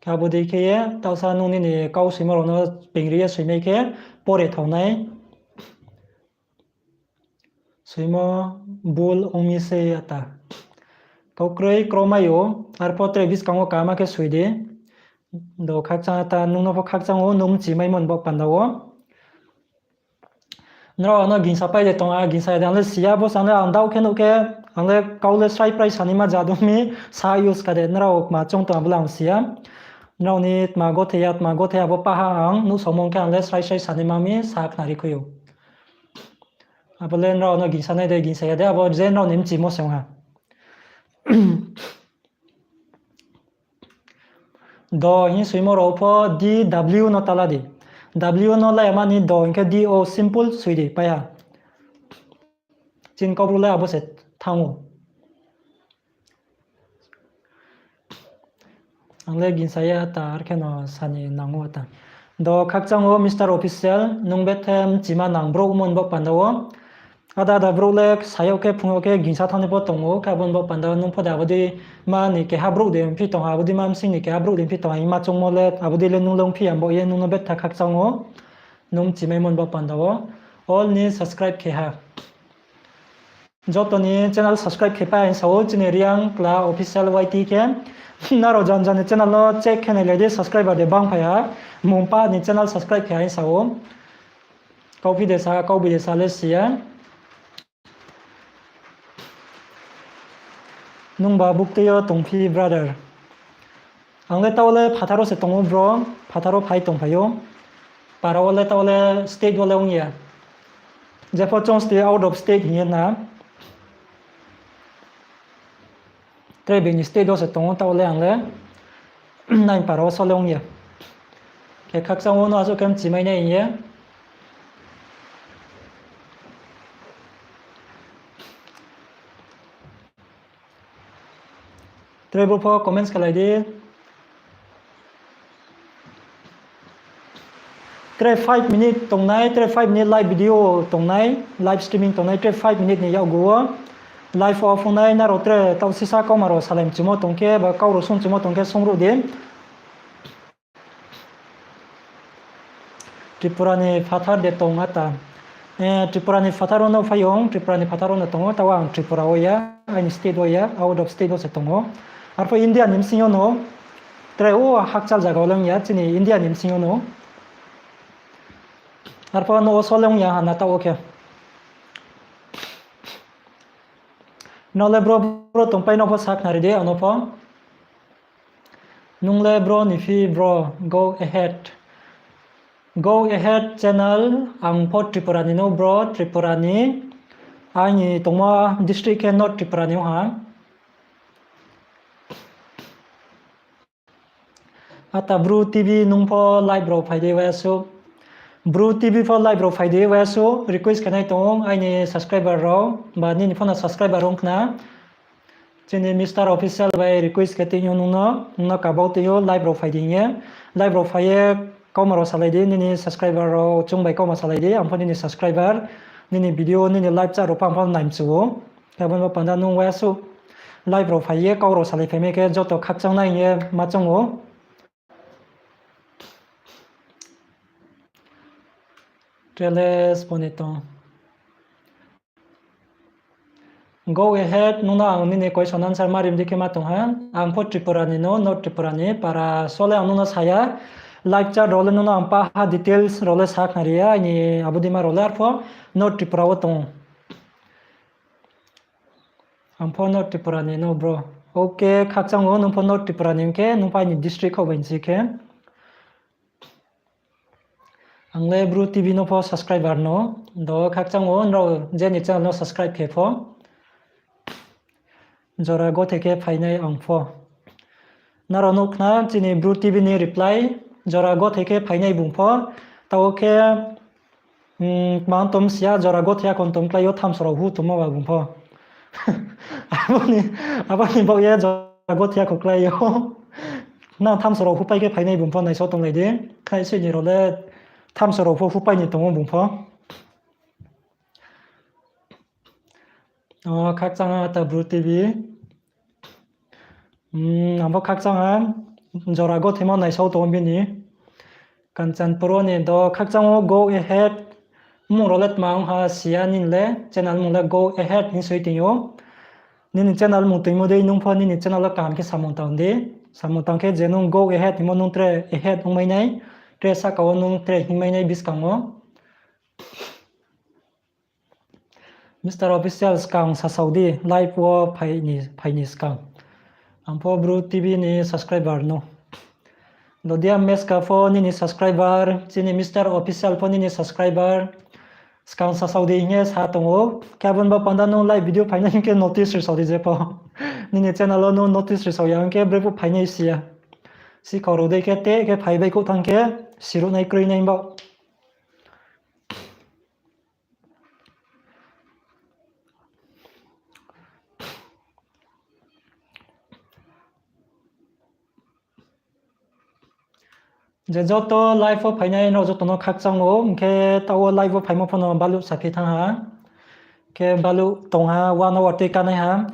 Khe abo dei khe ye, taohsa nung nini kau soimo rao no pengri ye soimai khe, pore thao nai. Soimo bul ong mi se ya ta. Kau kroi kromai ou, arphuh tre buskang wo kaham khe soi di. Do khakchang ta nung no pho khakchang ou, nung mchimaimo ni baoh panda wo. Nrao ang no gingsa pai de tong ha, gingsa ya de ang le si ya, bo sa ang le ang daoh khe nuh khe, ang le kau le srai prai sanaima jadu mi sa use ka de, nrao kma choung tong abo le ang si ya. Nrao ni tma gothe ya, tma gothe ya, abo paha ang nuhsaomo khe ang le srai srai sanaima mi sa khnari khui ou. Abo le nrao ang no gingsa nai de, gingsa ya de, abo je nrao ni mchimo se ong ha. Do hing soimo rao pho D W no ta la di. W no la ya mani do hing khe D O simple soi di, pai ha. Chini Kaubru le abo se thanng ou. Ang le gingsa ya ta, ar khe no sa ni nang ou ta. Do khakchang ou Mister Official, nung bethe mchima nang brouh mo ni baoh panda wo. Ada ada brouh le sa yag khe phung yag khe gingsa thanng ni pho tong ou, khe abo ni baoh panda wo nung pho de abo dei ma ni keha brouh de ongphi tong ha, abo dei ma bsing ni keha brouh de ongphi tong ha, hingma choungmo le abo dei le nung le ongphi ya, bo ye nung no betha khakchang ou, nung mchimaimo ni baoh panda wo. All ni subscribe khe ha. Joto ni channel subscribe khe pai hing sa ou, chini Reang Kla Official Y T khe. Nrao jan jan ni channel no check khe nailai di, subscriber de bang phai ha. Mungpha ni channel subscribe khe ha hing sa ou. Kauphi de sa, kauboi de sa le si ya. Nungba buktui yo tongphi brother? Ang le taoh le phathar wo se tong ou bro, phathar wo phai tongphai ou. Para wo le taoh le state wo le ong ya. Jepho chung state, out of state hing ye na. Tre bini state wo se tong ou taoh le ang le. Nai para wo so le ong ya. Khe khakchang ou no asuh khe mchimai nai hing ye. Tre bro pho comments khelai di. Tre five minute tongnai, tre five minute live video tongnai, live streaming tongnai, tre five minute ni yakgu wo. Live off ongnai, nrao tre taoh sisa kauma rao salai mchumo tong khe, ba kau rao sung mchumo tong khe, sungruh di. Tripura ni phathar de tong ata. Tripura ni phathar wo no phai ong, Tripura ni phathar wo no tong ou, taoh ang Tripura wo ya, aini state wo ya, out of state wo se tong ou. Arphuh India ni bsing yo no, tre o hakchal zaga wo le ong ya, chini India ni bsing yo no. Arphuh no o so le ong ya ha na taoh wo khe. Nrao le bro, bro tongpai no pho sa khnari di, ang no pho. Nung le bro ni phi bro, go ahead. Go ahead channel, ang pho Tripura ni no bro, Tripura ni. Aini tongmo district khe North Tripura ni ong ha. Ata Bru T V nung pho live rao phai di waisu. Bru T V pho live rao phai di waisu, request khe nai tong ou aini subscriber rao, ba nini pho no subscriber ong khna. Chini Mister Official bai request khe tong ou nung no, nung no kabau tong ou live rao phai di hing ye. Live rao phai ye kauma rao salai di, nini subscriber rao chung bai kauma salai di, ang pho nini subscriber, nini video, nini live chat rao pho ang pho nai mchu ou. Khe abo ni bo panda nung waisu live rao phai ye kau rao salai phaimai khe joto khakchang nai hing ye ma choung ou. Treles pho ni tong. Go ahead, nung no ang nini question answer ma rim di khe ma tong ha. Ang pho Tripura ni no, North Tripura ni, para so le ang nung no sa ya. Live chat rao le nung no ang pa ha details rao le sa khnari ya, aini abo dei ma rao le arphuh North Tripura wo tong ou. Ang pho North Tripura ni no bro. Okay, khakchang ou nung pho North Tripura ni ong khe, nung pho aini district kho bai nsi khe. Ang le Bru T V no pho subscriber no, do khakchang ou nrao je ni channel no subscribe khe pho. Jora gothe khe phainai ang pho. Nrao nuh khna chini Bru T V ni reply, jora gothe khe phainai bung pho. Taoh khe, tma tong si ya, jora gothe ya khon tong klái yo, thamso rao hu tongmo ba bung pho. Abo ni, abo ni baoh ye jora gothe ya kho klái yo. Nang thamso rao hupai khe phainai bung pho, naisao tonglai di. Khnai soi ni rao le thamso rao pho hupai ni tong ou bung pho. O, khakchang ha ta Bru T V. Ang pho khakchang ha, jora gothemo naisao tong ou bini. Kanchanpur wo ni do khakchang ou Go Ahead. Mmung rao le tma ong ha si ya nini le, channel mmung le Go Ahead hing soi tong ou. Nini channel mung toimo dei nung pho nini channel wo kaham khe samung tang di. Samung tang khe je nung go ahead hingmo nung tre ahead ongmai nai, tre sahka wo nung tre hingmai nai buskang wo. Mister Official skang sasao di, live wo phai ni, phai ni skang. Ang pho Bru T V ni subscriber no. Lodia Meska pho nini subscriber, chini Mister Official pho nini subscriber. Skang sasao di hing ye sa tong ou. Khe abo ni bo panda nung live video phainai hing khe notice risao di je pho. Nini channel wo nung notice risao ya hing khe bre pho phainai si ya. Sikhau rao dei khe te khe phai bai khouh thanng khe siruhnai kroi nai bo. Je joto live wo phainai nrao joto no khakchang ou, hing khe taoh wo live wo phaimo pho no baluh saphi thanng ha. Khe baluh tong ha, one hour tui kanai ha.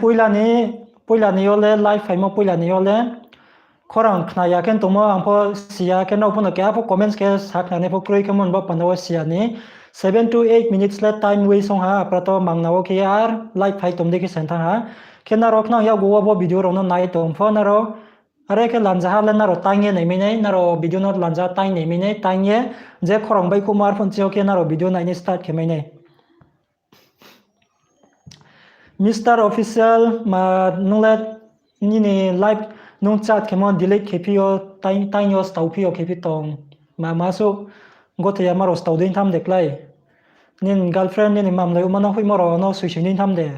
Poila ni, poila ni yo le, live phaimo poila ni yo le khorang khna ya khe tongmo, ang pho si ya khe nrao pho no keha pho comments khe sakhnari nai pho kroi khe mo ni bo panda wo si ya ni. Seven to eight minutes le time waste ong ha, aprato mangna wo khe ar live phai tom dei khe sen thanng ha. Khe nrao khnang yakgu wo bo video rao no nai tong pho nrao, are khe lanjaha le nrao taing ye naimai nai, nrao video no lanjaha taing naimai nai, taing ye je khorang baihkhouhmo arphuh chi yo khe nrao video nainai start khe mai nai. Mister Official, ma nung le nini live nung chat khemo delete khephi yo, taing, taing yo staophi yo khephi tong. Ma, ma suh gothe ya ma rao stao dei tham de klái. Nini girlfriend, nini mamlai uma no hoihmo rao no soisoi dei tham de.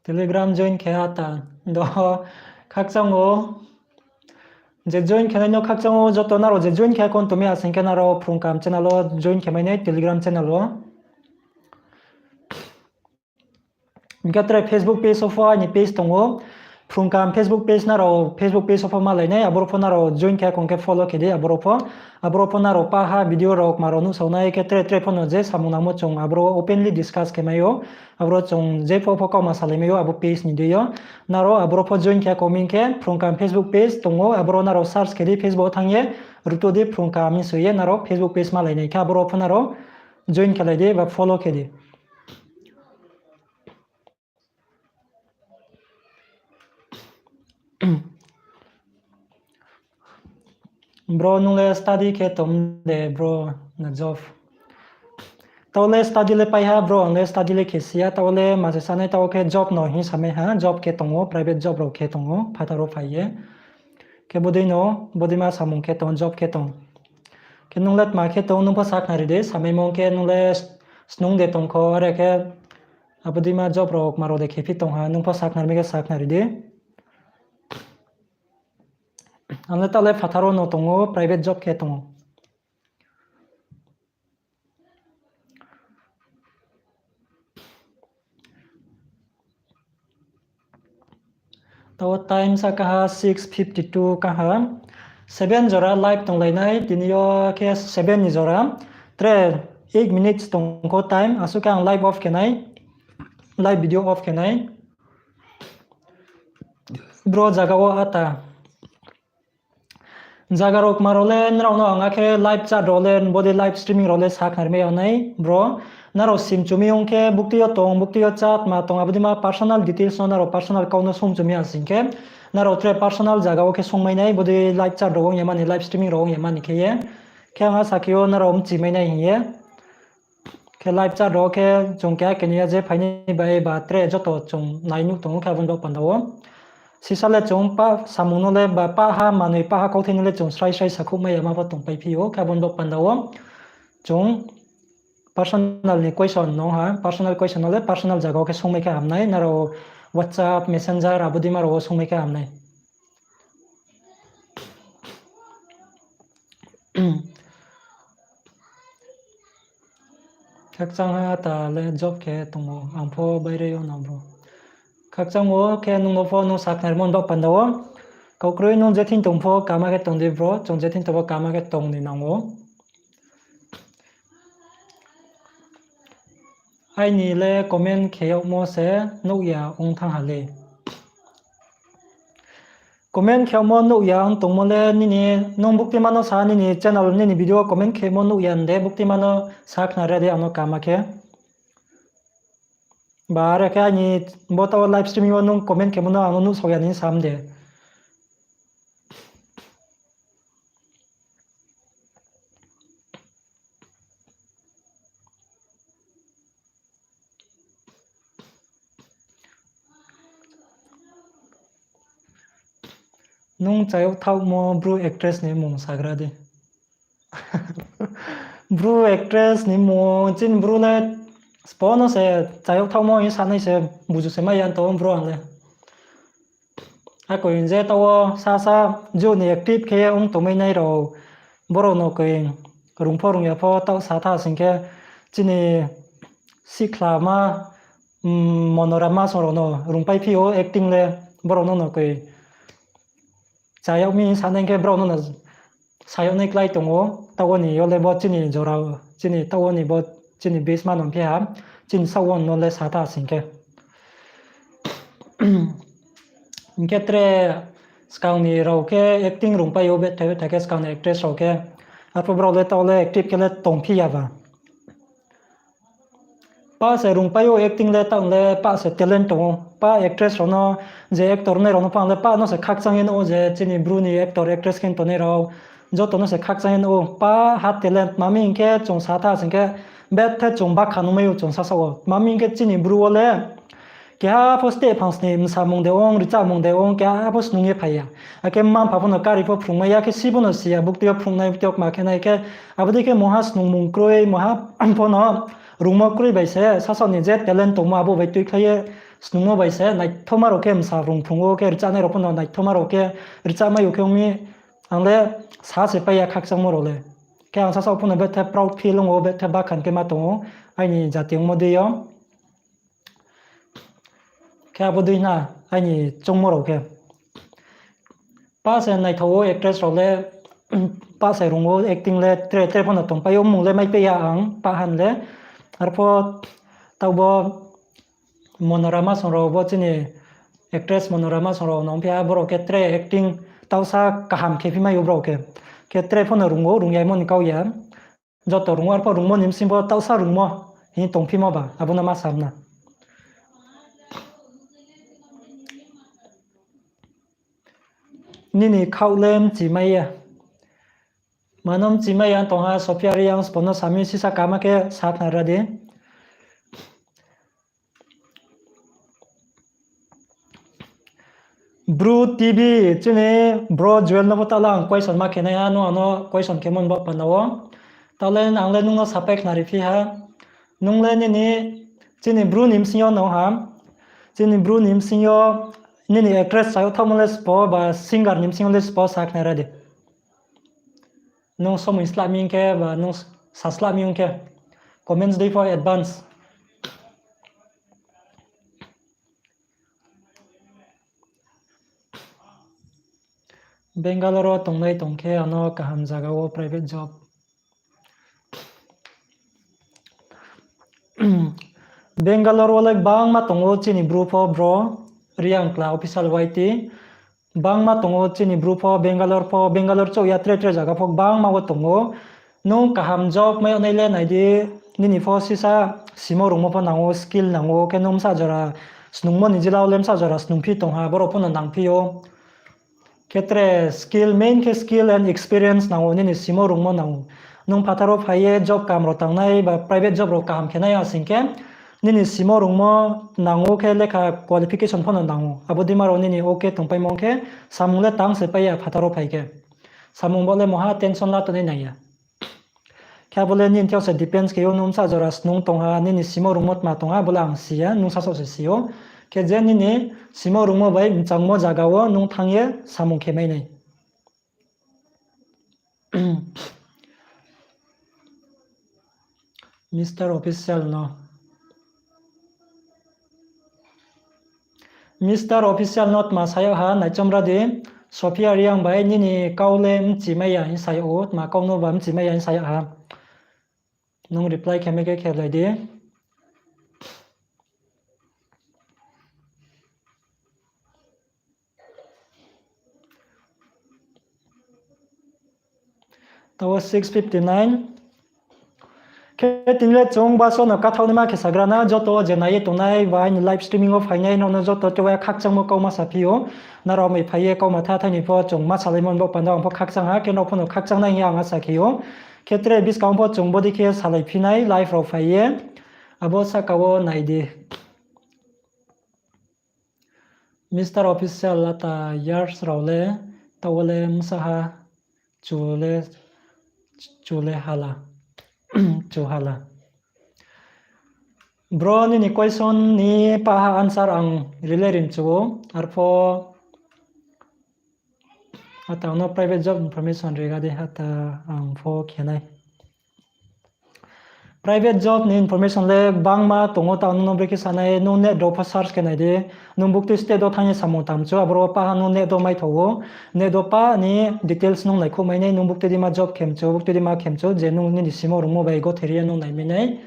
Telegram join khe ha ta. Do, khakchang ou. Je join khe nai no khakchang ou, joto nrao je join khe kon tongmi asing khe nrao Phrung Kaham channel wo join khe mai nai Telegram channel wo. Hing khe tre Facebook page wo pho aini page tong ou. Phrung Kaham Facebook page nrao Facebook page wo pho malai nai, aboro pho nrao join khe kon khe follow khe di, aboro pho. Aboro pho nrao paha video rao kma rao nuhsao nai khe tre tre pho no je samung nangmo chung aboro openly discuss khe mai ou. Aboro chung je pho pho kauma salai mai ou abo page ni deing yo. Nrao aboro pho join khe koming khe Phrung Kaham Facebook page tong ou, aboro nrao search khe di Facebook wo thanng ye rutuh di Phrung Kaham hing soi ye nrao Facebook page malai nai khe aboro pho nrao join khe lai di ba follow khe di. Bro, nung le study khe tong de bro, na job? Taoh le study le pai ha bro, ang le study le khe si ya, taoh le ma se sanai taoh khe job no hing samai ha, job khe tong ou, private job rao khe tong ou, phathar wo phai ye. Khe bodei no, bodei ma samung khe tong, job khe tong. Khe nung le tma khe tong, nung pho sakhnari di, samaimo khe nung le snung de tong kho, are khe abodei ma job rao kma rao de khephi tong ha, nung pho sakhnari mi khe sakhnari di. Ang le taoh le phathar wo no tong ou, private job khe tong ou. Taoh time sa kaha six fifty two kaha. Seven jora live tonglai nai, tini yo khe seven ni jora. Tre eight minutes tong kho time, asuh khe ang live off khe nai, live video off khe nai. Bro, zaga wo ata. Zaga rao kma rao le nrao no ang akhe live chat rao le, bodei live streaming rao le sakhnari mai ya nai, bro. Nrao simchumi ong khe, bukti yo tong, bukti yo chat ma tong, abodei ma personal details no nrao personal kau no sungchumi asing khe, nrao tre personal zaga wo khe sungmai nai, bodei live chat rao ong ya mani, live streaming rao ong ya mani khe ye. Khe ang asa khe yo nrao mchimai nai hing ye. Khe live chat rao khe chung keha keni ya je phainai bai ba tre joto chung nai nuh tong ou khe abo ni bo panda wo. Sisa le chung pa samung no le ba paha manoi paha kauthai no le chung srai srai sakhouh mai ya ma pho tongpaiphi ou khe abo ni bo panda wo. Chung personal ni question no ha, personal question no le personal zaga wo khe sungmai khe hamnai, nrao WhatsApp, Messenger, abodei ma rao wo sungmai khe hamnai. Khakchang ha ta le job khe tong ou, ang pho baire yo no bro. Khakchang ou khe nung no pho nung sakhnarimo ni bo panda wo. Kau kroi nung je thing tong pho kama khe tong di bro, chung je thing tong pho kama khe tong ni nang ou. Aini le comment khe yagmo se nuh ya ong thanng ha le. Comment khemo nuh ya ong tongmo le nini, nung buktima no sa nini channel nini video comment khemo nuh ya de, buktima no sa khna ra di ano kama khe. Ba are khe aini bo taoh live streaming wo nung comment khemo no ano nuhsao ya ni sam de. Nung chayag thaohmo Bru actress ni mmung sagra di. Bru actress ni mmung chini Bru le spo no se chayag thaohmo hing sanai se buju se mai ya tong Bru ang le. Akoi je taoh wo sasa ju ni active khe ye ong tongmai nai rao, borao no koi rung pho rung ya pho taoh sa tha sing khe chini sikhlama, Monorama song rao no rungpai phi ou acting le, borao no no koi chayag mi sanai khe brao no no sayag nai klái tong ou, taoh wo ni yo le bo chini jora, chini taoh wo ni bo chini base ma no phi ha, chini saoh wo no le sa tha sing khe. Hing khe tre skang ni rao khe acting rungpai ou, betha betha khe skang ni actress rao khe. Arphuh brao le taoh le active khe le tongphi ya ba. Pa se rungpai ou acting le taoh le pa se talent tong ou. Pa actress rao no, je actor nai rao no pha le pa no se khakchang ye nuh ou je chini Bru ni actor actress khe tongnai rao. Joto no se khakchang ye nuh ou. Pa ha talent tma mi hing khe chung sa tha sing khe betha chung bakha nungmai ou chung sasaoh wo. Tma mi hing khe chini Bru wo le keha pho steh phang sni msamung de ong, richamung de ong, keha pho snung ye phai ya. Akhe mma-mpha pho no kari pho phrungmai ya, khe si pho no si ya, buktui yo phrungnai, buktui yo kma khe nai khe, abo dei khe mungha snungmung kroi, mungha pho no rungmo kroi bai se, sasaoh ni je talent tongmo abo bai tuikhlai ye snungmo bai se, naithoma rao khe msa rung phrung ou, khe richanai rao pho no naithoma rao khe richamai ou khe ong mi, ang le sa se pai ya khakchangmo rao le. Khe ang sasaoh pho no betha proud feel ong ou, betha bakhan khe ma tong ou, aini jati ongmo dei yo. Khe abo dei na aini choungmo rao khe. Pa se naithao ou actress rao le, pa se rung ou acting le, tre tre pho no tongpai ou, mmung le maipai ya ang, pa han le. Arphuh taoh bo Monorama song rao bo chini actress Monorama song rao no ongphi ha, borao khe tre acting taohsa kaham khe phi mai ou brao khe. Khe tre pho no rung ou, rung ya mo ni kau ya. Joto rung ou, arphuh rungmo ni bsing pho taohsa rungmo hing tongphimo ba, abo no ma sam na. Nini khaoh le mchimai ya. Mano mchimai ya tong ha, Sophia Reang sbo no sami sisa kama khe sa khna ra di. Bru T V, chini bro Joel no pho taoh le ang question ma khe nai ha, nung ano question khe mon bo panda wo. Taoh le ang le nung no sapai khnari phi ha. Nung le nini, chini Bru ni bsing yo no ha. Chini Bru ni bsing yo, nini actress chayag thaohmo le sbo ba singer ni bsing yo le sbo sa khna ra di. Nung somoi slah mi khe ba nung saslah mi ong khe comments dei pho advance. Bangalore wo tongnai tong khe ano kaham zaga wo private job. Bangalore wo le gbangma tong ou chini Bru pho bro, Reang Kla official Y T. Gbangma tong ou chini Bru pho Bangalore pho, Bangalore chouh ya tre tre zaga pho gbangma wo tong ou. Nung kaham job mai yag nai le nai di, nini pho sisa simo rungmo pho nang ou, skill nang ou, khe nung bsa jora snungmo ni jila wo le bsa jora snungphi tong ha, borao pho no nangphi ou. Khe tre skill, main khe skill and experience nang ou, nini simo rungmo nang ou. Nung phathar wo phai ye job kam rao tangnai ba private job rao kaham khe nai ya sing khe, nini simo rungmo nang ou khe lekha qualification pho no nang ou. Abo deima rao nini OK tongpaimo khe, samung le tang se pai ya phathar wo phai khe. Samung bo le mungha tension la tongnai nang ya. Khe abo le nini thing yo se depends khe ou, nung bsa jora snung tong ha, nini simo rungmo tma tong ha, abo le ang si ya, nung sasaoh se si ou. Khe je nini simo rungmo bai mchangmo zaga wo nung thanng ye samung khe mai nai. Mister Official no. Mister Official no tma sa yag ha, naichom ra di, Sophia Reang bai nini kau le mchimai ya hing sa yag ou, tma kau no ba mchimai ya hing sa yag ha. Nung reply khe mai khe khe lai di. Taoh wo six fifty nine. Khe tini le chung baso no kathaoh naima khe sagra na, joto je nai ye tongnai ba aini live streaming wo phainai nrao no joto to khakchangmo kauma saphi ou. Nrao mai phai ye kauma tha thai ni pho chung ma salaimo ni bo panda ang pho khakchang ha, khe nrao pho no khakchang nai hing ye ang asa khe ou. Khe tre buskang pho chung bodei khe salai phi nai live rao phai ye. Abo sahka wo nai di. Mister Official ata years rao le, taoh wo le msa ha, chu le, chu le hala, chu hala. Bro, nini question ni paha answer ang ri le ri mchu ou, arpho ata ang no private job information riga di, ata ang pho khe nai. Private job ni information le gbangma tong ou, taoh nung no brekhe sa nai, nung net rao pho search khe nai di, nung buktui state wo thanng ye samung tang mchu, aboro wo paha nung net wo mai thao ou, net wo pa ni details nung naikhouh mai nai, nung buktui di ma job khe mchu, buktui di ma khe mchu, je nung nini simo rungmo bai gotheri ye nung nai mai nai.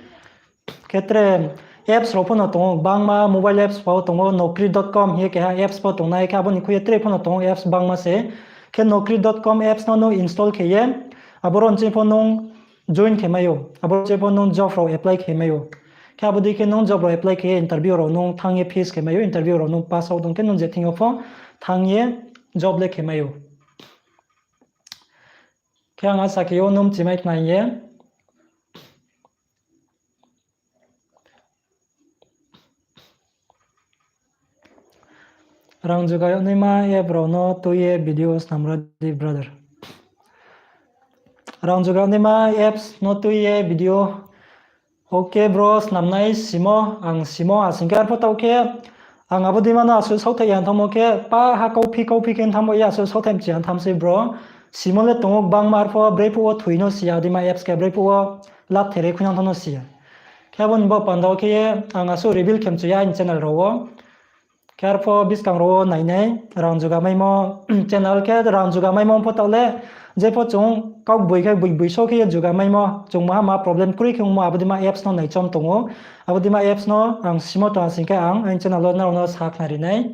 Khe tre apps rao pho no tong ou, gbangma mobile apps pho tong ou, naukri dot com hing ye keha apps pho tongnai, khe abo ni khui ye tre pho no tong ou apps gbangma se. Khe naukri dot com apps no nung install khe ye, aboro nching pho nung join khe mai ou, aboro nching pho nung job rao apply khe mai ou. Khe abo dei khe nung job rao apply khe ye interview rao nung thanng ye face khe mai ou, interview rao nung pass out ong khe nung je thing yo pho thanng ye job le khe mai ou. Khe ang asa khe ou nung mchimai khna hing ye. Rang juga yagnaima app rao no tui ye video snamra di brother. Rang juga yagnaima apps no tui ye video. Ok bro, snamnai simo, ang simo asing khe arpho taoh khe, ang abo deima no asuh saohthaih ya thanngmo khe, pa ha kauphi kauphi khe thanngmo ya asuh saohthaih mchi ya thanng sei bro. Simo le tong ou gbangma arpho, brephuh wo thoi no si ya, deima apps khe brephuh wo lathere khuinang thanng no si ya. Khe abo ni bo panda wo khe ye, ang asuh reveal khe mchu ya aini channel rao wo. Khe arpho buskang rao wo nainai, rang juga maimo channel khe rang juga maimo pho taoh le, jepho chung kaugboi khe boi boi so khe ye juga maimo, chung maha ma problem kroi khe ongmo abo deima apps no naichom tong ou. Abo deima apps no ang simo tong asing khe ang aini channel wo nrao no sakhnari nai.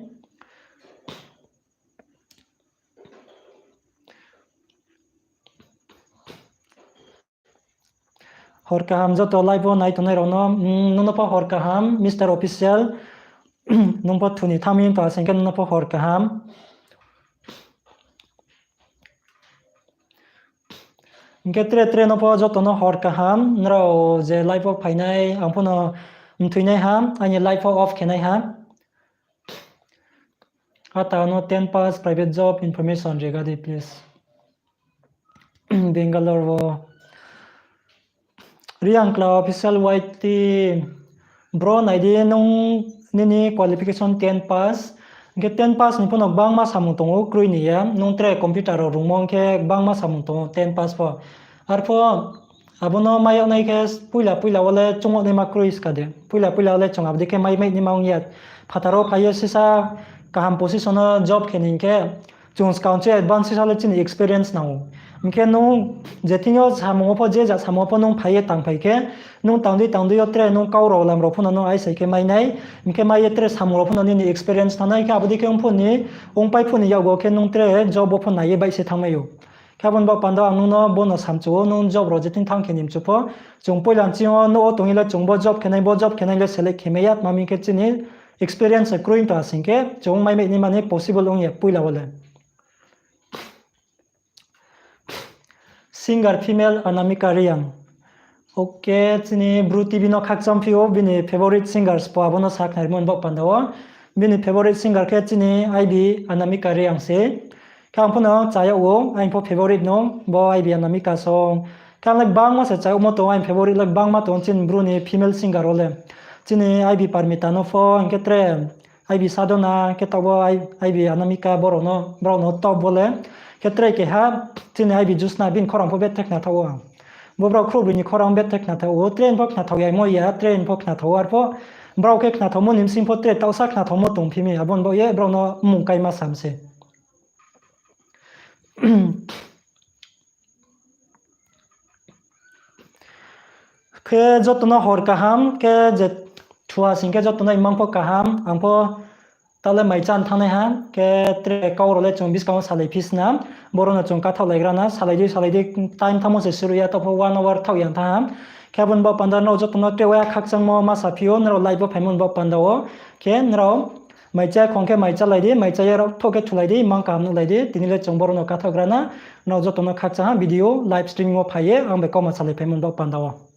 Hor kaham joto live wo nai tongnai rao no, mm, nung no pho hor kaham, Mister Official, nung pho thuni thanng mi tong asing khe nung no pho hor kaham. Hing khe tre tre no pho joto no hor kaham, nrao je live wo phainai, ang pho no mthoinai ha, aini live wo off khe nai ha. Ata no ten pass private job information riga di please. Bangalore wo. Riang Kla Official Y T, bro, nai di nung nini qualification ten pass. Hing khe ten pass ni pho no gbangma samung tong ou, kroi ni ya. Nung tre computer rao rungmo hing khe gbangma samung tong ou, ten pass pho. Arpho abo no mai yag nai khe poila poila wo le chung yag naima kroi ska de. Poila poila wo le chung abo dei khe mai mai naima ong ya. Phathar wo phai ye sisa kaham position no job khe ni hing khe, chung skang che advance sisa le chini experience nang ou. Hing khe nung je thing yo samung wo pho, je ja samung wo pho nung phai ye tangphai khe, nung tangdei tangdei yo tre nung kau rao lam rao pho no nung aisai khe mai nai. Hing khe mai ye tre samung rao pho no nini experience thanng nai khe, abo dei khe ong pho ni, ongpai pho ni yakgo khe nung tre job wo pho nai ye baih se thanngmai ou. Khe abo ni bo panda ang nung no bo no samchu ou, nung job rao je thing thanng khe ni mchu pho. Chung poila nching yo nouh wo tong ye le chung bo job khe nai, bo job khe nai le select khe mai ya, tma hing khe chini experience kroi tong asing khe chung mai mai naima ni possible ong ya poila wo le. Singer female Anamika Reang. Ok, chini Bru T V no khakchang phi ou, bini favorite singers pho abo no sakhnarimo ni bo panda wo. Bini favorite singer khe chini I B Anamika Reang se. Khe ang pho no cha yag ou, aini pho favorite no, bo I B Anamika song. Khe ang le gbangma se cha yagmo tong, aini favorite le gbangma tong, chini Bru ni female singer wo le. Chini I B Parmita no pho, hing khe tre I B Sadhona, khe taoh bo I-, I B Anamika, brao no, brao no top bo le. Khe tre keha, chini I B Josna, bini khorang pho bethe khnathaoh ou ang. Bo brao khrouhbroi ni khorang bethe khnathaoh ou, tre ni pho khnathaoh ya mo ya, tre ni pho khnathaoh ou, arpho brao khe khnathaohmo ni bsing pho tre taohsa khnathaohmo tongphi mi, abo ni baoh ye brao no mmung kaima sam se. Khe joto no hor kaham, khe je thua sing khe joto no imang pho kaham, ang pho Taoh le mai chá thanng nai ha, khe tre kau rao le chung buskang wo salai phi sna, boro no chung kathaohlaigra na, salai di, salai di, time thanngmo se suru ya, taoh pho one hour thaoh ya thanng ha. Khe abo ni baoh panda nrao joto no tre waiha khakchangmo ma saphi ou, nrao live wo phaimo ni baoh panda wo. Khe nrao mai chá khong khe mai chálai di, mai chá ya rao thouh khe thulai di, mang kaham nuhlai di, tini le chung boro no kathaohgra na, nrao joto no khakchang ha video live streaming wo phai ye, ang bai kauma salai phaimo ni baoh panda wo.